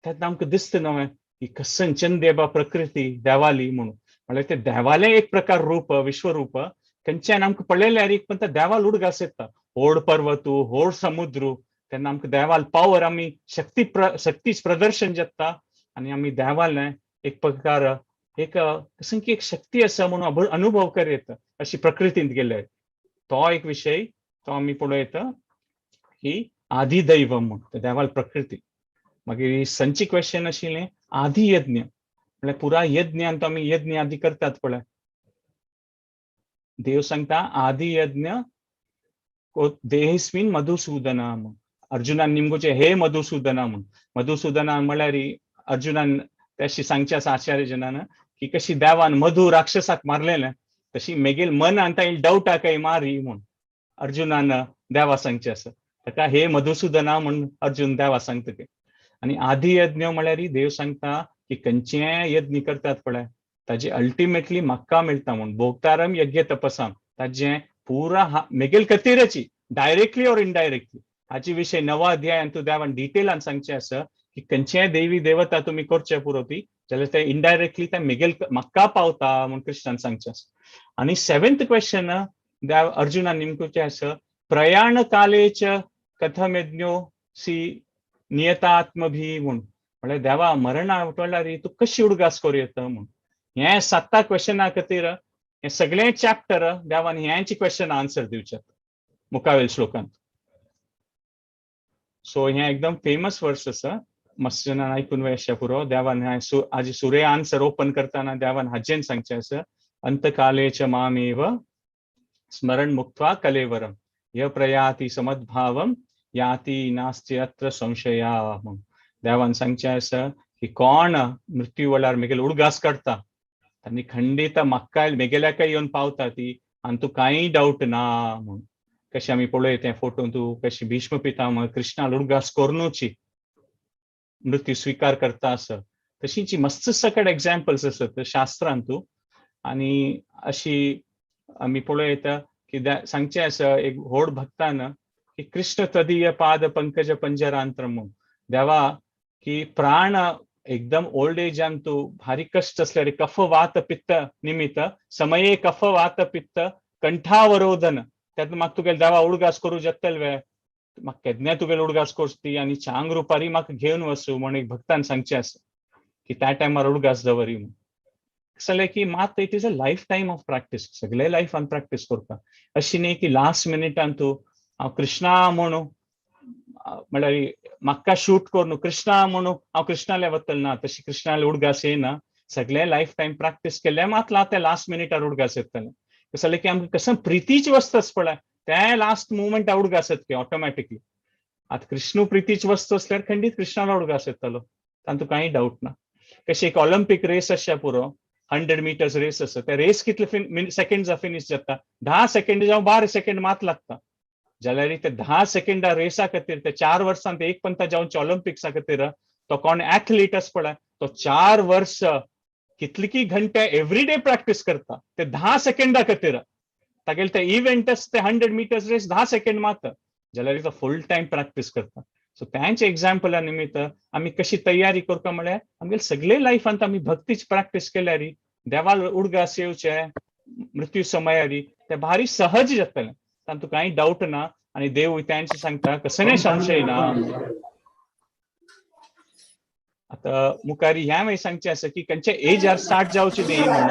तेन्ना आमकां दिसता न्हय की कसन चंद देवा प्रकृती देवाली म्हणून. म्हळ्यार ते देवालें एक प्रकार रूप विश्वरूप खंयच्यान आमकां पळयल्यार एक पंत देवाल उडगास येता, व्हड पर्वतू व्हड समुद्र, तेन्ना आमकां देवाल पावर आमी शक्ती शक्तीच प्रदर्शन जाता आनी आमी देवालें एक प्रकार एक कसं की एक शक्ती आसा म्हणून अनुभव कर येता अशी प्रकृतींत गेल्यार. तो एक विशय तो आमी पळयता की आधिदैव म्हूण देवाल प्रकृती. मागीर संची क्वेश्चन आशिल्लें आधियज्ञ म्हळ्यार पुरा यज्ञान तो आमी यज्ञ आदी करतात पळय, देव सांगता आधियज्ञ देहेस्मिन मधुसूदना म्हूण. अर्जुनान निमगोचे हे मधुसूदना म्हूण. मधुसूदना म्हळ्यार अर्जुनान तशी सांगचें आसा आचार्य जनान की कशी देवान मधु राक्षसाक मारलेलें तशी मेगेल मनान ताई डावटा काय मारी म्हूण अर्जुनान देवा सांगचें आसा, ताका हे मधुसूदना म्हूण अर्जुन देवा सांगता ते. आनी आधियज्ञ म्हळ्यार देव सांगता की खंयचें यज्ञ करतात पळय ताजे अल्टिमेटली म्हाका मेळटा म्हूण, भोगतारम यज्ञ तपसाम, ताजें पुरा मेगेल खातीरची डायरेक्टली ऑर इनडायरेक्टली हाचे विशय नवा अध्यायान तूं देवान डिटेलान सांगचें आसा की खंयचेय देवी देवता तुमी करचे पुरो ती जाल्यार ते इनडायरेक्टली ते मेगेल म्हाका पावता म्हूण कृष्णान सांगचें आसा. आनी सेवेंथ क्वेश्चन देव अर्जुनान नेमकें आसा प्रयाण कालेच कथमेज्ञो सी नियतात्मभी म्हूण, म्हळ्यार देवा मरणा वेळार तूं कशी उडगास करूं येता म्हूण. हें सात्ता क्वेश्चना खातीर हें सगळें चॅप्टर देवान ह्यांची क्वेश्चन आन्सर दिवचें मुखावेल श्लोकांत. सो हें एकदम फेमस वर्स आसा, मस्त जाणांक आयकून वयशा पुरो. देवान हें आजी सुरे आन्सर ओपन करतना देवान हाजेन सांगचें आसा अंतकाले च मामेव स्मरण मुक्त्वा कलेवरम य प्रयाति समद्भावम याति नास्ति अत्र संशया म्हूण. देवान सांगचें आसा की कोण मृत्यू वेळार मेगेल उडगास काडटा आनी खंडीत म्हाका मेगेल्याकय येवन पावता ती आनी तूं कांय डावट ना म्हूण. कशें आमी पळय तें फोटोन तूं कशी भीष्म पितामह कृष्णा उडगास कोर्नुची मृत्यू स्वीकार करता आसा, तशींची मस्त सकट एग्जाम्पल्स आसत शास्त्रांत तूं. आनी अशी आमी पळोवं येता की सांगचें आसा एक व्हड भक्तान की कृष्ण तदीय पाद पंकज पंजरांत्र म्हूण देवा की प्राण एकदम ओल्ड एजान तूं भारी कश्ट आसल्यार कफ वात पित्त निमित्त समये कफ वात पित्त कंठावरोधन तेन्ना म्हाका तुगेले देवा उडगास करूं जातले वे, म्हाका केन्नाय तुगेले उडगास करची आनी चांग रुपारी म्हाका घेवन वचूं म्हण एक भक्तान सांगचें आसा की त्या टायमार उडगास दवरी म्हूण. जालें की मात it is a life time of practice, सगळे लायफान प्रॅक्टीस करता अशी न्ही की लास्ट मिनिटान तूं हांव कृष्णा म्हणू म्हळ्यार म्हाका शूट करून कृष्णा म्हणू हांव कृष्णाले वतलें ना, तशी कृष्णाले उडगास येना. सगळे लायफ टायम प्रॅक्टीस केले मात ते लास्ट मिनिटार उडगास येतले. कशें जालें की आमकां कसं प्रितीची वस्त आसा पळय ते लास्ट मुवमेंट उडगास येता की ऑटोमॅटिकली. आतां कृष्णू प्रितीची वस्तू आसल्यार खंडीत कृष्णाला उडगास येतलो, तातूंत कांय डावट ना. कशी एक ऑलिम्पीक रेस आसच्या पुरो, 100 मिटर्स रेस आसा, ते रेस कितले सेकंड्स फिनीश जाता, 10 सेकंड जावं 12 सेकंड मात लागता. जाल्यार ते 10 सेकंडा रेसा खातीर ते 4 वर्सां ते एक पंता जावचे ऑलिम्पिक्सा खातीर तो कोण एथलीट आसा पळय तो 4 वर्स कितली घंटे एवरीडे प्रॅक्टीस करता ते 10 सेकंडा खातीर. तागेले ते इव्हेंट आसा ते 100 मिटर्स रेस 10 सेकंड मात, जाल्यार तो फूल टायम प्रॅक्टीस करता. सो तांचे एग्जाम्पला निमित्त आमी कशी तयारी करता म्हळ्यार आमगेले सगळे लायफांत आमी भक्तीच प्रॅक्टीस केल्यार देवाल उडगास येवचे मृत्यू समयारी ते भारी सहज जातलें, तातूंत कांय डावट ना. आनी देव तांचे सांगता कसलें संशय ना. आतां मुखार ह्या मागीर सांगचें आसा की खंयच्या एजार स्टार्ट जावची न्ही म्हणून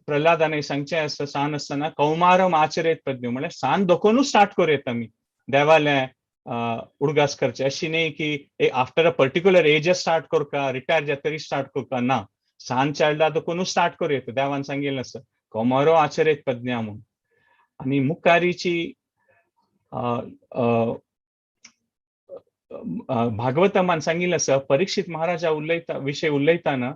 प्रल्हादाने सांगचें आसा सान आसतना कौमारम आचरेत पद्य म्हळ्यार सान दोकोनूच स्टार्ट करूं येता आमी देवाले उडगास करचे. अशी न्ही की after a particular age start करका, रिटायर जातरी स्टार्ट करका ना, सान चायल्डा दोकोनूच स्टार्ट करूं येता. देवान सांगिल्लें आसा कौमारो आचरेत पद्या म्हूण. आनी मुखारीची भागवतमान सांगिल्लें आसा परीक्षित महाराजा उलयता विशय उलयताना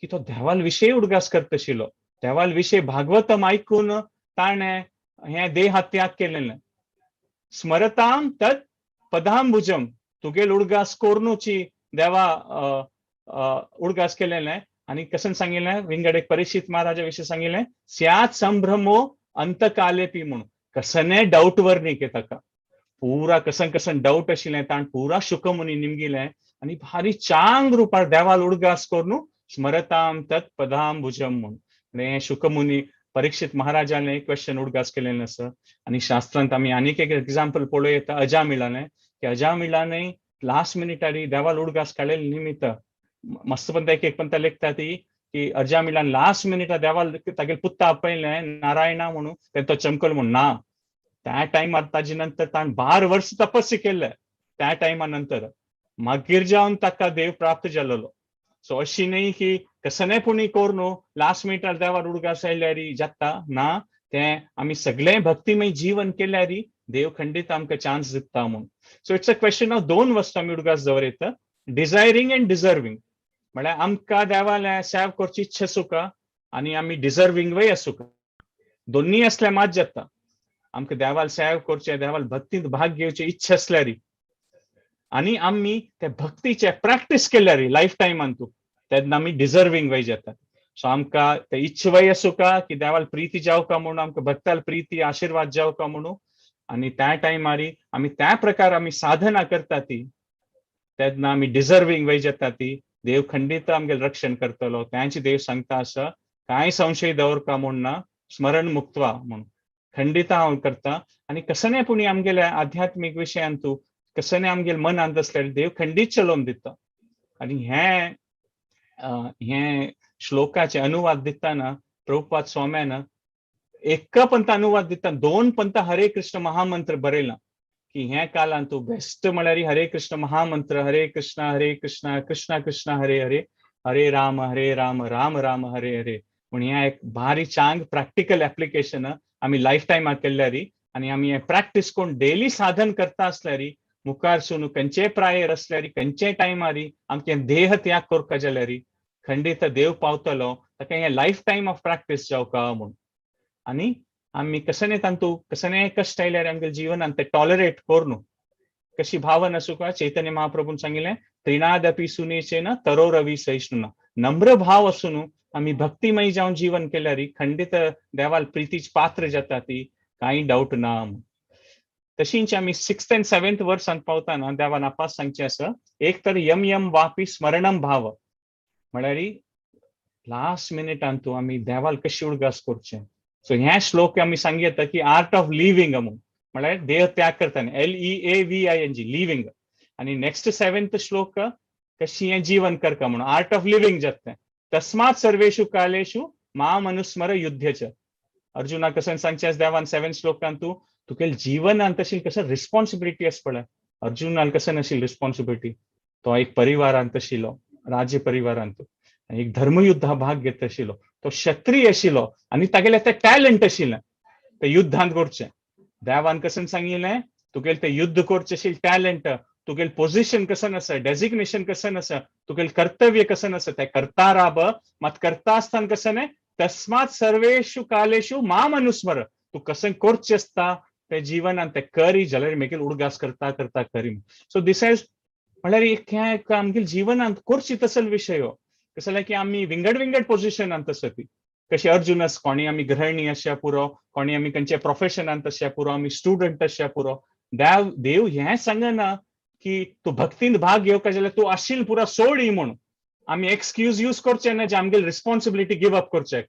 की तो देवाल विशय उडगास करता आशिल्लो, देवाल विशय भागवतम आयकून ताणें हें देहत्याग केलें. स्मरताम तत् पदांबुजम तुगेल उडगास कोर्नुची देवा उडगास केलेलें. आनी कशें सांगिल्लें विंगड एक परीक्षित महाराजा विशय सांगिल्लें स्यात् संभ्रमो अंतकालेपी म्हणून कसने डावट वर न्ही के ताका पुरा कसन कसन डावट आशिल्लें ताण पुरा शुकमुनी निमगिलें आनी भारी चांग रुपार देवाल उडगास करून स्मरताम तत् पदांबुजम म्हूण. हें शुकमुनी परीक्षित महाराजाने क्वेश्चन उडगास केलेलें आसा. आनी शास्त्रांत आमी आनीक एक एग्जाम्पल पळोवं येता अजामिळाने की अजामिळाने लास्ट मिनिटारी देवाल उडगास काडलेले निमित्त मस्त पंत एक एक पंत लेखता ती की अजामिळान लास्ट मिनिटा देवाल तागेले पुत्ता आपयलें नारायणा म्हणून तें तो चमकलो म्हूण ना. त्या टायमार ताजे नंतर ताणें 12 वर्स तपस्या केल्ले त्या टायमा नंतर मागीर जावन ताका देव प्राप्त जालेलो. सो अशी न्ही की कसने पुणी करून लास्ट मिनिटार देवार उडगास आयल्यार जाता ना, तें आमी सगळें भक्तिमय जीवन केल्यार देव खंडीत आमकां चान्स दिता म्हूण. So it's a question of दोन वस्तू आमी उडगास दवरता, डिजायरींग एंड डिजर्वींग. म्हळ्यार आमकां देवाले सेव करची इच्छा आसूका आनी आमी डिजर्वींग वय आसूका, दोन्ही आसल्यार मात जाता. आमकां देवाल सेव करचें, देवाल भक्तींत भाग घेवचे इच्छा आसल्यार आनी आमी ते भक्तीचे प्रॅक्टीस केल्यार लायफ टायमान तूं तेन्ना आमी डिजर्वींग वय जाता. सो आमकां ते इच्छा वय आसूका की देवाल प्रिती जावका म्हणून, आमकां भक्ताल प्रिती आशिर्वाद जावका म्हणून, आनी त्या टायमारी आमी त्या प्रकार आमी साधना करता ती तेन्ना आमी डिजर्वींग वय जाता ती देव खंडीत आमगेलें रक्षण करतलो. त्यांची देव सांगता आसा कांय संशय दवरका म्हूण ना, स्मरण मुक्त्वा म्हूण खंडीत हांव करता. आनी कसने पुणी आमगेल्या आध्यात्मीक विशयांत तूं कसने आमगेले मनांत आसल्यार देव खंडीत चलोवन दिता. आनी हें हें श्लोकाचे अनुवाद दिताना प्रभुपाद स्वाम्यान एका पंथ अनुवाद दिता, 2 पंथ हरे कृष्ण महामंत्र बरयला की ह्या कालान तूं बेस्ट म्हळ्यार हरे कृष्ण महामंत्र, हरे कृष्ण हरे कृष्ण कृष्ण कृष्ण हरे हरे, हरे राम हरे राम राम राम हरे हरे. म्हूण हें एक भारी चांग प्रॅक्टिकल एप्लिकेशन आमी लायफ टायमाक केल्यार आनी आमी हें प्रॅक्टीस करून डेली साधन करता आसल्यार मुखार सून खंयचेय प्रायेर आसल्यार खंयचेय टायमार आमचें देह त्याग करपा जाल्यार खंडीत देव पावतलो. ताका हें लायफ टायम ऑफ प्रॅक्टीस जावका म्हूण. आनी आमी कसने तांतू कसने कश्ट आयल्यार आमगे जिवनान ते टॉलरेट करून कशी भावना आसूं. चैतन्य महाप्रभून सांगिल्लें, तृणादपि सुनीचेन तरोरपि सहिष्णुना. नम्र भाव आसून आमी भक्तिमय जावन जीवन केल्यार खंडित देवाल प्रितीच पात्र जाता ती, कांय डावट ना. तशींच आमी सिक्स्थ अँड सेव्हन्थ वर्सांत पावताना देवान आपास सांगचें आसा, एक तर यम यम वापी स्मरणम भाव, म्हळ्यार लास्ट मिनिटान तूं आमी देवाल कशी उडगास करचें. सो ह्या श्लोक आमी सांगता की आर्ट ऑफ लिव्हिंग म्हणून, म्हळ्यार देह त्याग करताना, LEAVING, living. आणि नेक्स्ट सेव्हन्थ श्लोक कशी हें जीवन करका म्हणून आर्ट ऑफ लिव्हिंग जाता. तस्मात् सर्वेषु कालेषु माम अनुस्मर युद्ध च. अर्जुना कसं सांगचें देवान सेव्हन श्लोकान, तूं तुगेल जीवनान तशी कसं रिस्पॉन्सिबिलिटी आसा पळय. अर्जुनान कसं नाशिल्ली रिस्पॉन्सिबिलिटी? तो एक परिवारांत आशिल्लो, राज्य परिवारांत, एक धर्मयुद्धा भाग घेत आशिल्लो, तो क्षत्रिय आशिल्लो आनी तागेले ते टॅलंट आशिल्लें ते युद्धांत करचें. देवान कसं सांगिल्लें, तुगेल ते युद्ध करचें आशिल्लें टॅलंट, तुगेल पोझिशन कसं आसा, डेजिग्नेशन कसं आसा, तुगेल कर्तव्य कसं आसा, ते करता राब. मात करता आसतना कसं न्ही, तस्मात सर्वेषु कालेषु माम अनुस्मर. तूं कसं करचें आसता ते जीवनान ते करी जाल्यार मेगेल उडगास करता करता करी. सो this is म्हळ्यार एक हें आमगेल जीवनांत करची तसल विशय हो. कसं जाल्यार की आमी विंगड विंगड पोझिशनांत आसा ती. कशी अर्जुनस कोणी आमी गृहिणी आसच्या पुरो, कोणी आमी खंयच्या प्रोफेशनांत आसच्या पुरो, आमी स्टुडंट आसच्या पुरो. देव देव हें सांगना की तूं भक्तीन भाग घेवका जाल्यार तूं आशील पुरा सोड म्हणून. आमी एक्सक्यूज यूज करचे ना जे आमगेल रिस्पॉन्सिबिलिटी गिव अप करचे.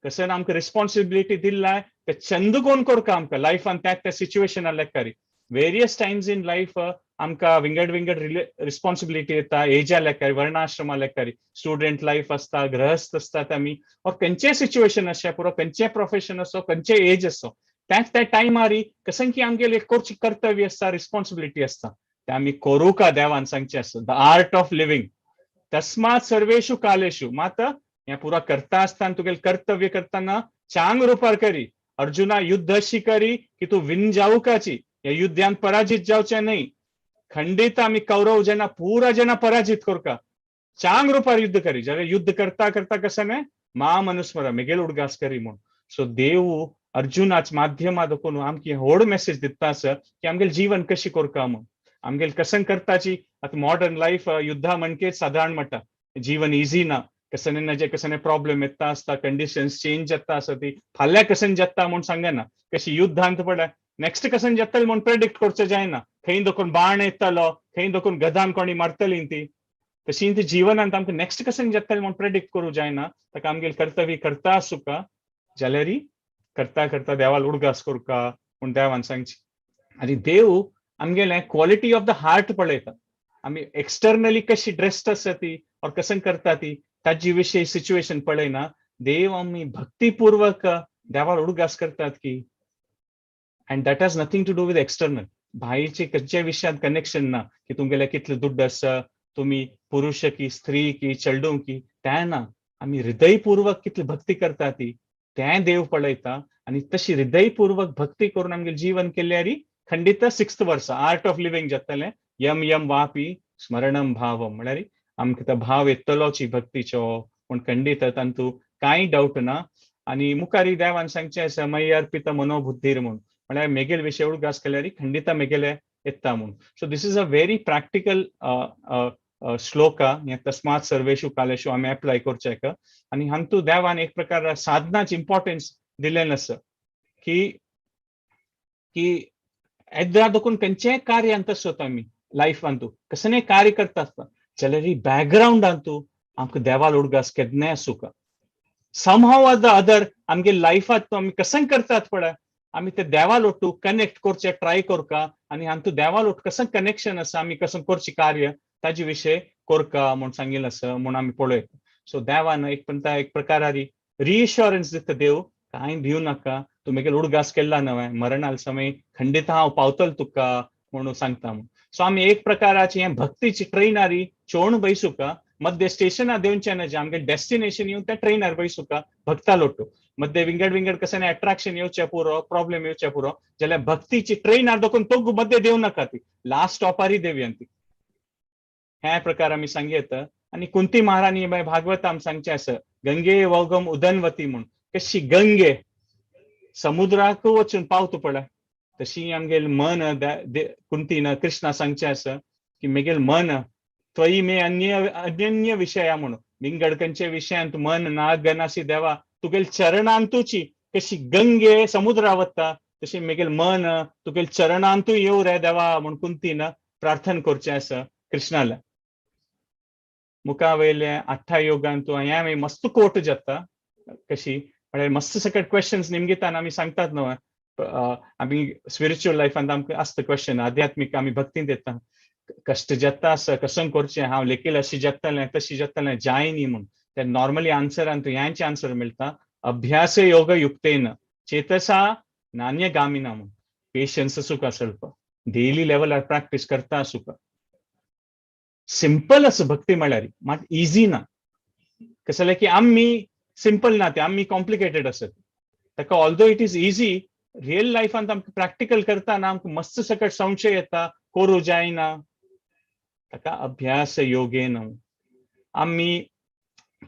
कसं आमकां रिस्पॉन्सिबिलिटी दिल्लाय ते चंद कोण करका आमकां लायफान त्या त्या सिच्युएशना लेखारी. वेरियस टायम्स इन लायफ आमकां विंगड विंगड रिस्पॉन्सिबिलिटी येता, एजा लेखारी, वर्णाश्रमा लेखारी, स्टुडंट लायफ आसता, गृहस्थ आसतात आमी, और खंयचें सिच्युएशन आसचें पुरो, खंयचें प्रोफेशन आसो, खंयचें एज आसो, त्याच त्या टायमार कसं की आमगेले एक करची कर्तव्य आसता, रिस्पॉन्सिबिलिटी आसता, ते आमी करूं का देवान सांगचें आसता, the art of living. तस्मात सर्वेषु कालेषु. मात हें पुरा करता आसतना, तुगेलें कर्तव्य करतना चांग रुपार करी. अर्जुना, युद्ध अशी करी की तूं विन जावकाची, ह्या युद्धान पराजित जावचें न्हय. खंडित आमी कौरव जेन्ना पुरा जेन्ना पराजित करका, चांग रुपार युद्ध करी जाल्यार युद्ध करता करता कसं न्हय, माम अनुस्मर, मेगेल उडगास करी म्हूण. सो देव अर्जुनाच माध्यमा दाखोवन आमकां व्हड मेसेज दिता आसा की आमगेलें जीवन कशी करका म्हूण, आमगेलें कसं करताची. आतां मॉडर्न लायफ युद्धा म्हणकेच सादारण म्हणटा, जीवन इझी ना. कसं ना जे कसं प्रॉब्लेम येता आसता, कंडिशन्स चेंज जाता आसा ती, फाल्यां कसं जाता म्हूण सांगना. कशी युद्धांत पळय, नेक्स्ट कसं जातलें म्हूण प्रेडिक्ट करचें जायना. खंय दखून बाण येतलो, खंय दखून गदान कोणी मारतली ती. तशी ती जीवनांत आमकां नेक्स्ट कसं जातलें म्हूण प्रेडिक्ट करूं जायना. ताका आमगेलें कर्तव्य करता आसूका जाल्यार करता करता देवाल उडगास करका म्हूण देवान सांगची. आनी देव आमगेलें क्वॉलिटी ऑफ the heart पळयता. आमी एक्सटर्नली कशी ड्रेस्ड आसा ती और कसं करता ती, ताजी विशय सिच्युएशन पळयना देव. आमी भक्तीपूर्वक देवार उडगास करतात की, and that has nothing to do with external. भायचे खंयच्या विशयांत कनेक्शन ना की तुमगेले कितले दुड्ड आसा, तुमी पुरुष की स्त्री की चेडूं की, तें ना. आमी हृदयपूर्वक कितली भक्ती करता ती, तें देव पळयता. आनी तशी हृदयपूर्वक भक्ती करून आमगेलें जीवन केल्यार खंडित सिक्स्थ वर्स आर्ट ऑफ लिव्हिंग जातलें. यम यम वापी स्मरणम भावम, म्हळ्यार आमकां तो भाव येतलोची भक्तीचो पूण खंडीत, तांतू कांय डावट ना. आनी मुखारी देवान सांगचें आसा, मय्य अर्पित मनोबुद्धीर म्हूण, म्हळ्यार मेगेल विशय उडगास केल्यार खंडिता मेगेले येता म्हूण. So this is a very practical shloka. हे तस्मात सर्वेषु कालेषु आमी एप्लाय करचें. आनी हांतू देवान एक प्रकार साधनाच इम्पॉर्टन्स दिलें आसा की की येद्रा देखून खंयचेय कार्य आसत, आमी लायफान तूं कसलेंय कार्य करता आसता जाल्यार बॅकग्रावंडान तूं आमकां देवाल उडगास केन्नाय आसूका. समहाव ऑर the other आमगे लायफात आमी कसं करतात पळय, आमी ते देवाल ओट्टू कनेक्ट करचे ट्राय करका. आनी हांतू देवाल ओट्टू कसं कनेक्शन आसा, आमी कसं करचें कार्य ताजे विशय करका म्हूण सांगिल्लें आसा म्हूण आमी पळयता. सो देवान एक म्हणटा, एक प्रकारारी रिइश्योरन्स दिता देव, कांय भिवू नाका, तूं मेगेल उडगास केल्ला न्हय, मरणाल समय खंडीत हांव पावतलो तुका म्हणून सांगता म्हूण. सो आमी एक प्रकाराची हें भक्तीची ट्रेनारी चोण बैसुका. मध्य स्टेशनार देंवचें ना, जे आमगे डेस्टिनेशन येवन त्या ट्रेनार बैसुका भक्ता लोटू. मध्य विंगड विंगड कसं अट्रॅक्शन येवचें पुरो, प्रॉब्लेम येवचें पुरो जाल्यार भक्तीची ट्रेनार दोकून तो मध्य देव नाका, ती लास्ट स्टॉपारय देवया ती. ह्या प्रकार आमी सांगयत. आनी कुंती महाराणी भागवत आम सांगचें आसा, गंगे वोगम उदनवती म्हूण. कशी गंगे समुद्राक वचून पावता पळय, तशी आमगेल मन कुंतीन कृष्णा सांगचें आसा की मेगेल मन त्वयि मे अन्य अन्य विशया म्हणून विंगड खंयच्या विशयांत मन ना गनासी देवा, तुगेल चरणांतूची कशी गंगे समुद्रा वता तशी मेगेल मन तुगेल चरणांतू येव रे देवा म्हूण कुंतीन प्रार्थना करचें आसा कृष्णाला. मुखा वयले आठा योगांतू हें आमी मस्त कोट जाता कशी म्हळ्यार मस्त सकट क्वेश्चन्स निमगितान आमी सांगतात न्हू, आमी स्पिरिच्युअल लायफांत आमकां आसता क्वेश्चन, आध्यात्मीक आमी भक्तींत येता, कश्ट जाता आसा कसं करचें, हांव लेखील अशी जातलें तशी जातलें जाय न्ही म्हूण. ते नॉर्मली आन्सरान तूं ह्यांचे आन्सर मेळटा, अभ्यास योग युक्तेन चेतसा नान्य गामिना म्हूण. पेशन्स सुका स्वल्प डेली लेवलार प्रॅक्टीस करता सुका. सिंपल आसा भक्ती म्हळ्यार, मात इजी ना. कसं जालें की आमी सिंपल ना, ते आमी कॉम्प्लिकेटेड आसत. ताका although it is easy, real लायफांत आमकां प्रॅक्टिकल करतना आमकां मस्त सकट संशय येता, करूं जायना. ताका अभ्यास योगेन आमी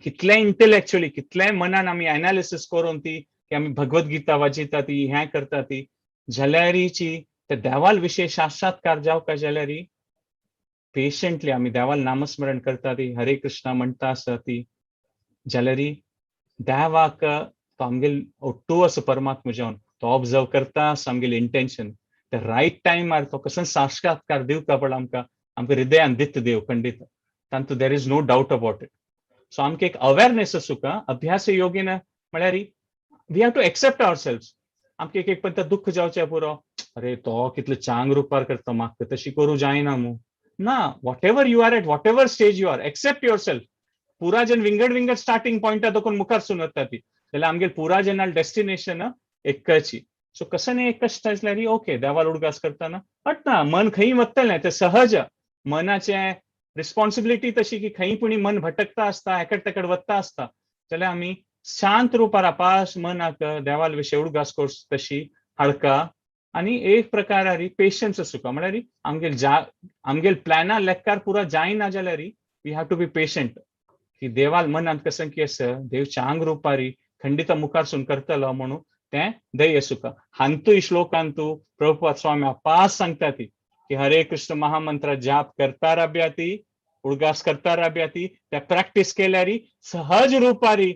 कितलें इंटलेक्च्युअली कितलें मनान आमी एनालिसीस करून ती की आमी भगवत गीता वाचिता ती हें करता ती जाल्यारीची ते देवाल विशय साक्षात्कार जावका जाल्यारी पेशंटली आमी देवाल नामस्मरण करता ती हरे कृष्णा म्हणटा आसा ती जाल्यारी देवाक तो आमगेल ओट्टू असो परमात्मा जावन तो ऑब्जर्व करता आसा आमगेले इंटेन्शन, ते रायट टायमार तो कसो साक्षात्कार दिवका पड आमकां, आमकां हृदयान दित देव खंडीत, तांतू there is no doubt about it. So आमकां एक अवेरनेस आसूका अभ्यास योगेन म्हळ्यार we have to accept our self. आमकां एक एक पण दुःख जावचें पुरो, अरे तो कितले चांग रुपार करता, म्हाका तशी करूं जायना मू. ना, whatever you are at, whatever stage you are, accept your self. पुरा जन विंगड विंगड स्टार्टिंग पॉयंटा दोकून मुखार सून वता ती जाल्यार आमगेर पुरा जनाल डेस्टिनेशन एकची. सो कसं न्ही एक कश्ट आसल्यार ओके देवाल उडगास करतना बट ना मन खंय वतलें तें सहज, मनाचें रिस्पॉन्सिबिलिटी तशी की खंय पुणी मन भटकता आसता, एकड तेकड वता आसता, जाल्यार आमी शांत रुपार आपास मनाक देवाल विशय उडगास कोर्स तशी हाडका आनी एक प्रकारारी पेशन्स आसूका. म्हळ्यार आमगेल जा आमगेल प्लॅना लेक्कार पुरा जायना जाल्यार we have to be patient की देवाल मनांत कसं की आसा देव चांग रुपारी खंडित मुखार सून करतलो म्हणून तें दय आसूका. हांतूय श्लोकांतू प्रभुपाद स्वामी अपास सांगता ती की हरे कृष्ण महामंत्र जाप करता राब्या ती उडगास करता राब्या ती त्या प्रॅक्टीस केल्यारी सहज रुपारी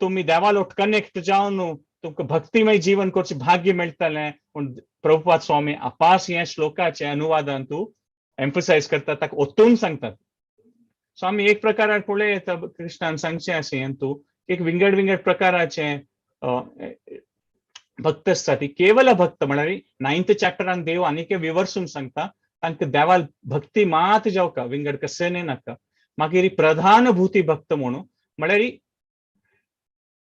तुम्ही देवालोट कनेक्ट जावन तुमकां भक्तिमय जीवन करचें भाग्य मेळटलें. पूण प्रभुपाद स्वामी अपास ह्या श्लोकाचे अनुवादान तूं एम्फसायज करता, ताका ओतून सांगतात. सो आमी एक प्रकारान पळय येता कृष्णान सांगचें आसा हें तूं एक विंगड विंगड प्रकाराचे भक्त आसता ती. केवल भक्त म्हळ्यार नायन्थ चॅप्टरान देव आनीक विवर्सून सांगता तांकां देवाल भक्ती मात जावका, विंगड कसलें नाका. मागीर प्रधान भूती भक्त म्हणून म्हळ्यार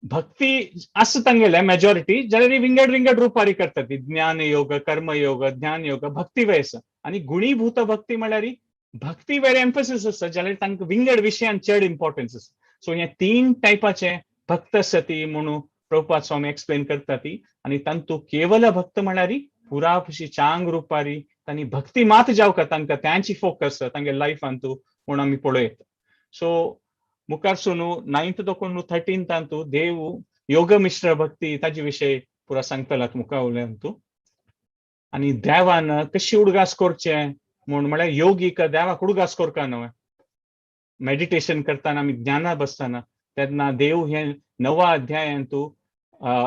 भक्ती आसा तांगेले मेजॉरिटी, जाल्यार विंगड विंगड रुपारी करतात ती ज्ञान योग, कर्मयोग, ज्ञान योग, भक्ती वय आसा. आनी गुणीभूत भक्ती म्हळ्यार भक्ती वेर एम्फसिस आसता, जाल्यार तांकां विंगड विशयान चड इम्पॉर्टन्स आसा. सो हे तीन टायपाचे भक्त आसा ती म्हणून प्रभुपाद स्वामी एक्सप्लेन करता ती. आनी तांतू केवल भक्त म्हळ्यार पुरा चांग रुपारी तांणी भक्ती मात जावका तांकां त्यांची फोकस तांगे लायफांतू म्हूण आमी पळयत. सो मुखार सुनू नायन्थ दोकून थर्टीन्थांतू देव योग मिश्र भक्ती ताजे विशय पुरा सांगतला मुखार उलयतू. आनी देवान कशी उडगास करचें म्हूण म्हळ्यार योगीक देवाक उडगास करका न्हय, मेडिटेशन करतना आमी ज्ञाना बसतना तेन्ना देव हे नवा अध्यायांतू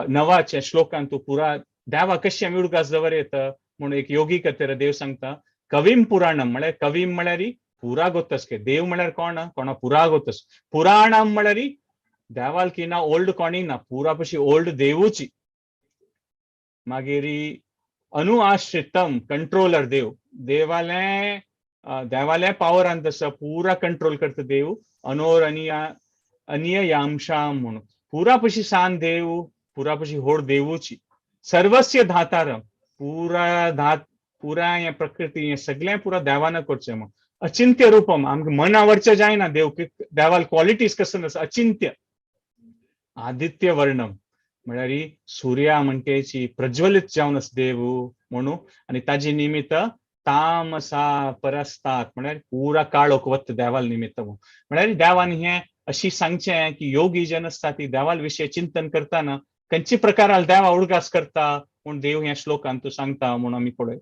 नवाच्या श्लोकांतू पुरा देवा कशी आमी उडगास दवर येता म्हूण एक योगी कतेर देव सांगता. कवीम पुराणम म्हळ्यार कवीम म्हळ्यार पुरा गोतस के देव म्हळ्यार कोण कोणा पुरा गोतस, पुराणम म्हळ्यार देवाल की ना ओल्ड कोणी ना, पुरा पशी ओल्ड देवूची. मागीर अनुआश्रितम कंट्रोलर देव, देवाले देवाले पावरान तसं पुरा कंट्रोल करता देव. अनोर अनिययांशाम म्हणून पुरा पशी सान देव, पुरा पशी होड देवूची. सर्वस्य धातारम पुरा धात पुरा हे प्रकृती हे सगळें पुरा देवान करचें. मग अचिंत्य रूपम आमकां मन आवडचें जायना देव, देवाल क्वॉलिटीज कसं आसा अचिंत्य. आदित्य वर्णम म्हळ्यार सुर्या म्हणटेची प्रज्वलित जावन आसा देव म्हणून. आनी ताजे निमित्त तामसा परस्तात म्हळ्यार पुरा काळोख वत देवाल निमित्त. म्हळ्यार देवान हें अशी सांगचें की योगी जन आसता ती देवाल विशय चिंतन करतना खंयचे प्रकारान देवा उडगास करता म्हूण देव ह्या श्लोकान तूं सांगता म्हूण आमी पळयत.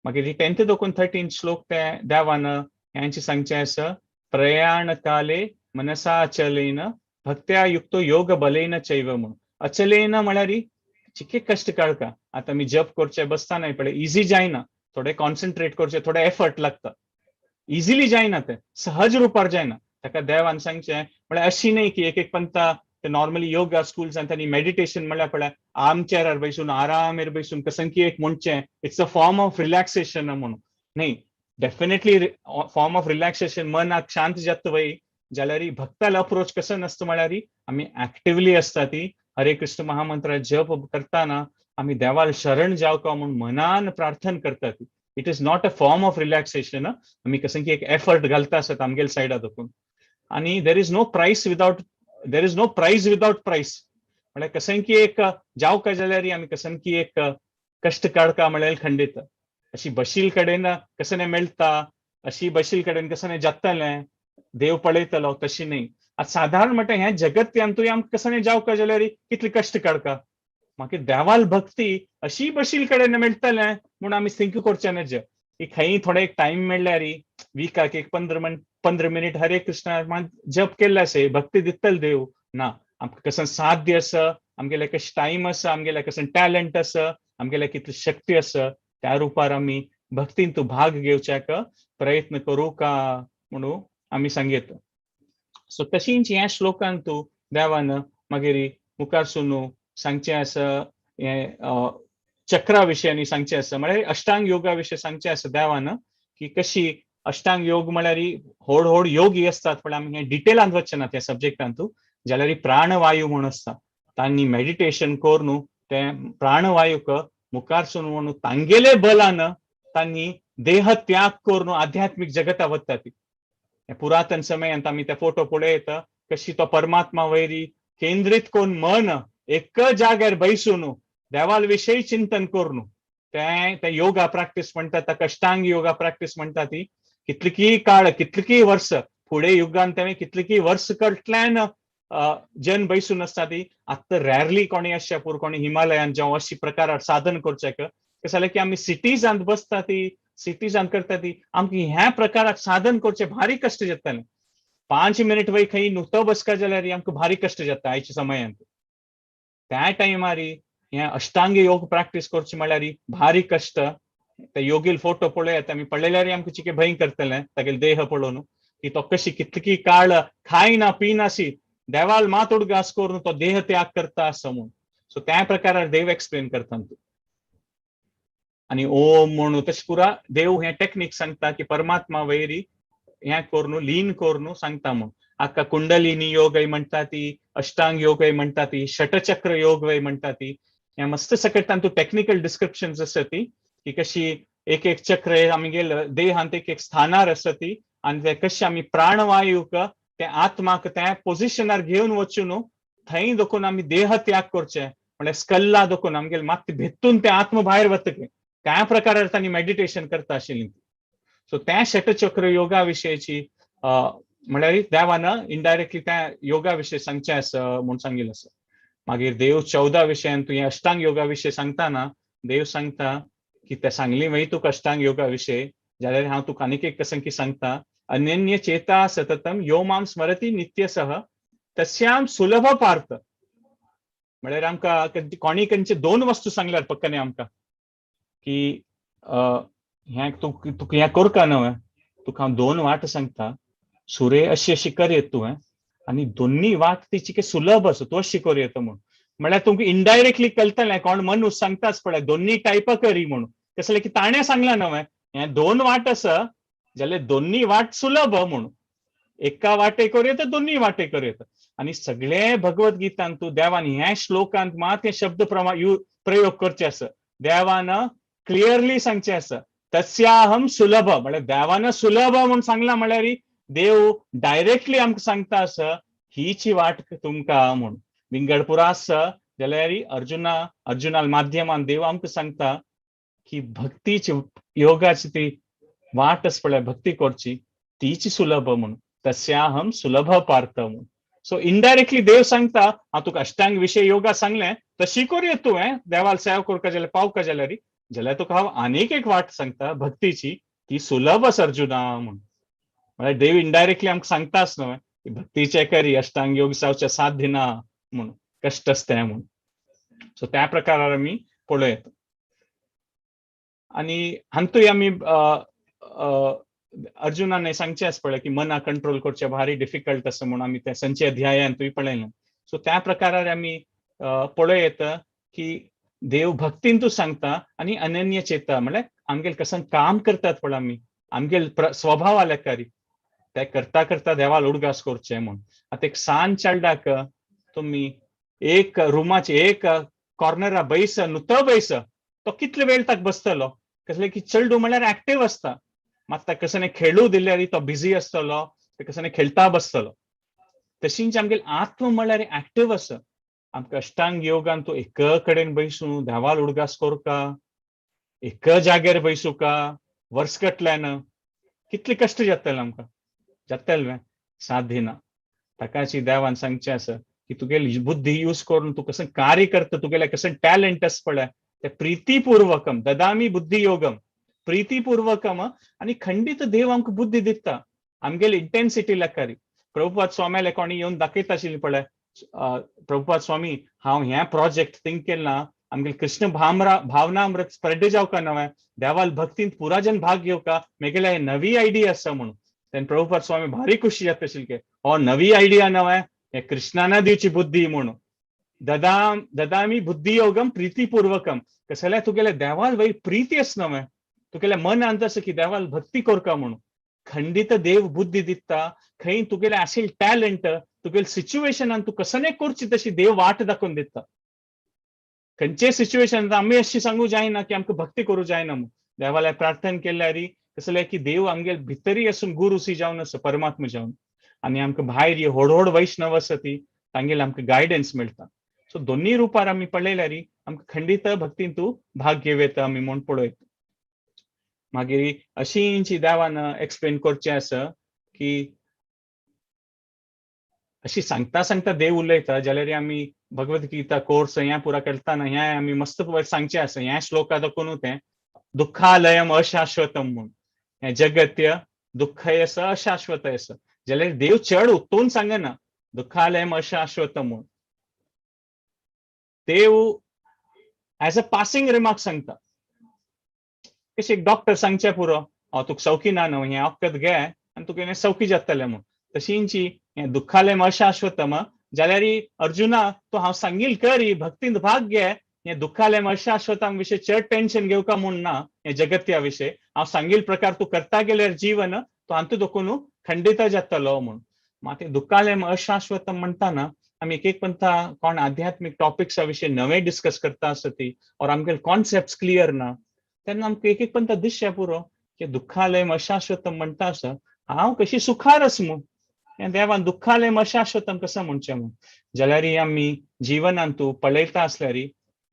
मागीर 10th दोकून 13 श्लोक ते देवान ह्यांचे सांगचें आसा, प्रयाण काले मनसा अचलेन भक्त्या युक्तो योग बलेन चैव म्हूण. अचलेन म्हळ्यार चिके कश्ट काडका. आतां आमी जप करचे बसता पळय, इजी जायना, थोडे कॉन्सन्ट्रेट करचे, थोडे एफर्ट लागता, इजिली जायना, ते सहज रुपार जायना. ताका देवान सांगचें म्हळ्यार अशी न्हय की एक एक पंथा ते नॉर्मली योगा स्कूल्स आनी मेडिटेशन म्हळ्यार पळय आर्मचेरार बसून आरामेर बसून कसंकी एक म्हणचें it's a form of relaxation म्हणून न्ही. डेफिनेटली फॉर्म ऑफ रिलॅक्सेशन, मनाक शांत जाता वय जाल्यार भक्ताला अप्रोच कसो नासता म्हळ्यार आमी एक्टिवली आसता ती हरे कृष्ण महामंत्र जप करताना आमी देवाल शरण जावका म्हूण मनान प्रार्थना करता ती. It is not a form of relaxation. आमी कसं की एक एफर्ट घालता आसत आमगेले सायडा दोकून. आनी there is no prize without price. म्हळ्यार कसं की एक जावका जाल्यार आमी कसं की एक कश्ट काडका म्हळ्यार खंडीत. अशी बशील कडेन कसं मेळटा, अशी बशील कडेन कसं जातलें, देव पळयतलो, तशी न्ही. आतां साधारण म्हणटा हें जगत्यांतूय आमकां कसं जावका जाल्यार कितले कश्ट काडका. मागीर देवाल भक्ती अशी बशील कडेन मेळटलें म्हूण आमी थिंक करचें नज की खंय थोडे एक टायम मेळ्ळ्यार विकाक एक 15 मिनिट हरे कृष्णा जप केल्ले आसे भक्ती दितले देव ना. आमकां कसं साध्य आसा, आमगेले कशें टायम आसा, आमगेले कसं टॅलंट आसा, आमगेले कितली शक्ती आसा, त्या रुपार आमी भक्तीन तूं भाग घेवच्याक प्रयत्न करूं का म्हणून आमी सांगयता. सो तशींच ह्या श्लोकान तूं देवान मागीर मुखार सुनू सांगचें आसा, हें चक्रा विशयांनी सांगचें आसा, म्हळ्यार अष्टांग योगा विशय सांगचें आसा देवान की कशी अष्टांग योग म्हळ्यार व्हड व्हड योगी आसतात, पण आमी हें डिटेलांत वचचे ना त्या सब्जेक्टांतू. जाल्यार प्राणवायू म्हूण आसता, तांणी मेडिटेशन करून ते प्राणवायूक मुखार म्हणून तांगेले बलान तांणी देह त्याग करून आध्यात्मीक जगता वता ती. पुरातन समयांत आमी ते फोटो पळयता कशी तो परमात्मा वयरी केंद्रीत करून मन एक जाग्यार बैसून देवाल विशयी चिंतन करून ते ते योगा प्रॅक्टीस म्हणटात, ताका अष्टांग योगा प्रॅक्टीस म्हणटा ती. कितलीकी काळ, कितलीकी वर्स फुडें युगान तेणें कितलीकी वर्स कडल्यान जन बैसून आसता ती. आतां रॅरली कोणी आसच्या पूर कोणी हिमालयान जावं अशी प्रकारार साधन करचें. कशें जालें की आमी सिटीजांत बसता ती, सिटीजांत करता ती, आमकां ह्या प्रकाराक साधन करचें भारी कश्ट जातालें. 5 मिनिट वय खंय नुतो बसका जाल्यार आमकां भारी कश्ट जाता आयच्या समयांत. त्या टायमार हें अष्टांग योग प्रॅक्टीस करचें म्हळ्यार भारी कश्ट. ते योगील फोटो पळयात, आमी पळयल्यार आमकां चिके भंय करतलें तागेले देह पळोवन की तो कशी कितली काळ खायना पिनासी देवाल मात उडगास करून तो देह त्याग करता आसा म्हूण. सो त्या प्रकारार देव एक्सप्लेन करता तूं. आनी ओम म्हणून तशें पुरा देव हें टेक्नीक सांगता की परमात्मा वैरी हें करून लीन करून सांगता म्हूण. हाका कुंडलिनी योग म्हणटा ती, अष्टांग योग म्हणटा ती, षटचक्र योग म्हणटा ती. हें मस्त सकट तांतूं टॅक्निकल डिस्क्रिप्शन आसा ती की कशी एक एक चक्र आमगेल देहांत एक एक स्थानार आसा ती आनी ते कशें आमी प्राणवायूक ते आत्माक त्या पोजिशनार घेवन वचून थंय दोकून आमी देह त्याग करचे, म्हळ्यार स्कल्ला दोकून आमगेले मात भितून ते आत्म भायर वतले, त्या प्रकारार तांणी मेडिटेशन करता आशिल्ली. सो त्या षटचक्र योगा विशयाची म्हळ्यार देवान इनडायरेक्टली त्या योगा विशय सांगचें आसा म्हूण सांगिल्लें आसा. मागीर देव 14 विशयान तुवें अष्टांग योगा विशय सांगताना देव सांगता की ते सांगली मागीर तुका अष्टांग योगा विशय, जाल्यार हांव तुका आनीक एक कसंकी सांगता. अनन्य चेता सततम यो माम स्मरती नित्य सह तस्याम सुलभ पार्थ. म्हळ्यार आमकां कोणी खंयचे दोन वस्तू सांगल्यार पक्कने आमकां की हें तूं तुका हें करका न्हय, तुका हांव दोन वाट सांगता सुरे, अशी अशी कर येत तुवें आनी दोन्ही वाट ती सुलभ आसा, तूं अशी करूं येता म्हूण. म्हळ्यार तुमकां इनडायरेक्टली कळटलें कोण मनीस सांगताच पळय दोन्ही टायपा करी म्हणून. कसलें की ताणें सांगलां न्हय हें दोन वाट आसा जाल्यार दोन्ही वाट सुलभ म्हणून, एका वाटे करूं येता, दोन्ही वाटे करूं येता. आनी सगळे भगवत गीतांत तूं देवान ह्या श्लोकांत मात हे शब्द प्रमा you प्रयोग करचे आसा. देवान क्लियरली सांगचें आसा तस्याहम सुलभ, म्हळ्यार देवान सुलभ म्हूण सांगलां, म्हळ्यार देव डायरेक्टली आमकां सांगता आसा हीची वाट तुमकां म्हूण. विंगडपुरा आसा जाल्यार अर्जुना माध्यमान देव आमकां सांगता की भक्तीची योगाची ती वाट आसा पळय भक्ती करची तीच सुलभ म्हूण, तस्याहम सुलभ पार्थ म्हूण. सो इनडायरेक्टली देव सांगता, हांव तुका अष्टांग विषय योगा सांगलें, तशी करूया तुवें देवाल सेवा करका जाल्यार, पावका जाल्यार, जाल्यार तुका हांव आनीक एक वाट सांगता भक्तीची, ती सुलभ आसा अर्जुना म्हूण. म्हळ्यार देव इनडायरेक्टली आमकां सांगताच न्हय, भक्तीचे करी अष्टांग योग जावचे साध्य ना म्हूण, कश्ट आसता म्हूण. सो त्या प्रकारार आमी पळोवं. आनी हातूंय आमी अर्जुनान सांगचें आसा पळय की मना कंट्रोल करचें भारी डिफिकल्ट आसा म्हूण, आमी त्या संचे अध्यायांतूय पळयलें. सो त्या प्रकारार आमी पळोवं येता की देव भक्तीन तूं सांगता आनी अनन्य चेता, म्हळ्यार आमगेल कसं काम करतात पळय आमी, आमगेल स्वभाव लेखारी ते करता करता देवाल उडगास करचें म्हूण. आतां एक सान चेडवाक तुमी एक रुमाचे एक कॉर्नरा बैस, नुतो बैस, तो कितले वेळ ताका बसतलो? कसले की चेडूं म्हळ्यार एक्टीव आसता, मात ताका कसं खेळू दिल्यार तो बिजी आसतलो, ते कसं खेळटा बसतलो. तशींच आमगेल आत्म म्हळ्यार एक्टीव आसा. आमकां अष्टांग योगान तूं एक कडेन बैसूं देवाल उडगास करका, एक जाग्यार बैसुका वर्स कटल्यान कितले कश्ट जातले आमकां, जातले? साध्य ना. ताकाची देवान सांगचें आसा की तुगेली बुद्धी यूज करून तूं कसं कार्य करता, तुगेलें कसं टॅलंट आसा पळय, ते प्रीतीपूर्वकम ददामी बुद्धी योगम प्रीतीपूर्वकम. आनी खंडीत देव आमकां बुद्धी दिता आमगेली इंटेन्सिटी लेखारी. प्रभुपाद स्वाम्याले कोणी येवन दाखयता आशिल्ली पळय, प्रभुपाद स्वामी, हांव हें प्रोजेक्ट थिंक केला, आमगेले कृष्ण भामरा भावनामृत स्प्रेड जावका नवें, देवाल भक्तींत पुराजन भाग घेवका, मेगेले नवी आयडिया आसा म्हणून. तेन्ना प्रभुपाद स्वामी भारी खुशी जाता आशिल्ले, हो नवी आयडिया नवें, हे कृष्णाना दिवची बुद्धी म्हणून. ददामी बुद्धी योगम प्रीतीपूर्वकम. कसल्या तुगेले देवाल वय प्रीती आसा नवें, तुगेले मनांत आसा की देवाल भक्ती करका म्हणून, खंडीत देव बुद्धी दिता. खंय तुगेले आशिल्ले टॅलंट, तुगेले सिच्युएशनान तूं कसने करची तशी देव वाट दाखोवन दिता. खंयचे सिच्युएशन आमी अशी सांगू जायना की आमकां भक्ती करूं जायना म्हूण. देवाला प्रार्थना केल्यार कसलें की देव आमगेल भितरी आसून गुरुसी जावन आसा, परमात्मा जावन, आनी आमकां भायर ही व्हड व्हड वैष्णव आसा ती तांगेले आमकां गायडन्स मेळटा. सो दोन्ही रुपार आमी पळयल्यार आमकां खंडीत भक्तीन तूं भाग घेवं येता आमी म्हूण पळयता. मागीर अशींची देवान एक्सप्लेन करचें आसा की अशी सांगता सांगता देव उलयता, जाल्यार आमी भगवद गीता कोर्स हें पुरा करतना हें आमी मस्त सांगचें आसा. ह्या श्लोका दाखोवन तें दुःखालयम अशाश्वतम म्हूण, हें जगत्य दुःखय आसा, अशाश्वत आसा, जाल्यार देव चड उत्तून सांगना दुःखालयम अशाश्वतम म्हूण. देव एज अ पासिंग रिमार्क सांगता. कशें एक डॉक्टर सांगचें पुरो, हांव तुका सौखी ना न्हू, हें वखद घे आनी तुका हें सौखी जातलें म्हूण. तशींची हें दुःखालयम अशाश्वतम, जाल्यार अर्जुना तूं हांव सांगील करी, भक्तींत भाग घे, हें दुःखालयम अशाश्वतम विशय चड टेन्शन घेवका म्हूण ना. हें जगत्या विशय हांव सांगील प्रकार तूं करता गेल्यार जीवन तूं हातूंत दोखून खंडीत जातलो म्हूण. मात दुःखालयम अशाश्वतम म्हणटाना आमी एक एक पंथा कोण आध्यात्मीक टॉपिक्सा विशय नवे डिस्कस करता आसती और आमगेले कॉन्सेप्ट क्लियर ना, तेन्ना आमकां एक एक पंथा दिसया पुरो की दुःखालयम अशाश्वतम म्हणटा आसा, हांव कशी सुखार आसा म्हूण, हें देवान दुःखालयम अशाश्वतम कसं म्हणचें म्हूण. जाल्यार आमी जिवनांत तूं पळयता आसल्यार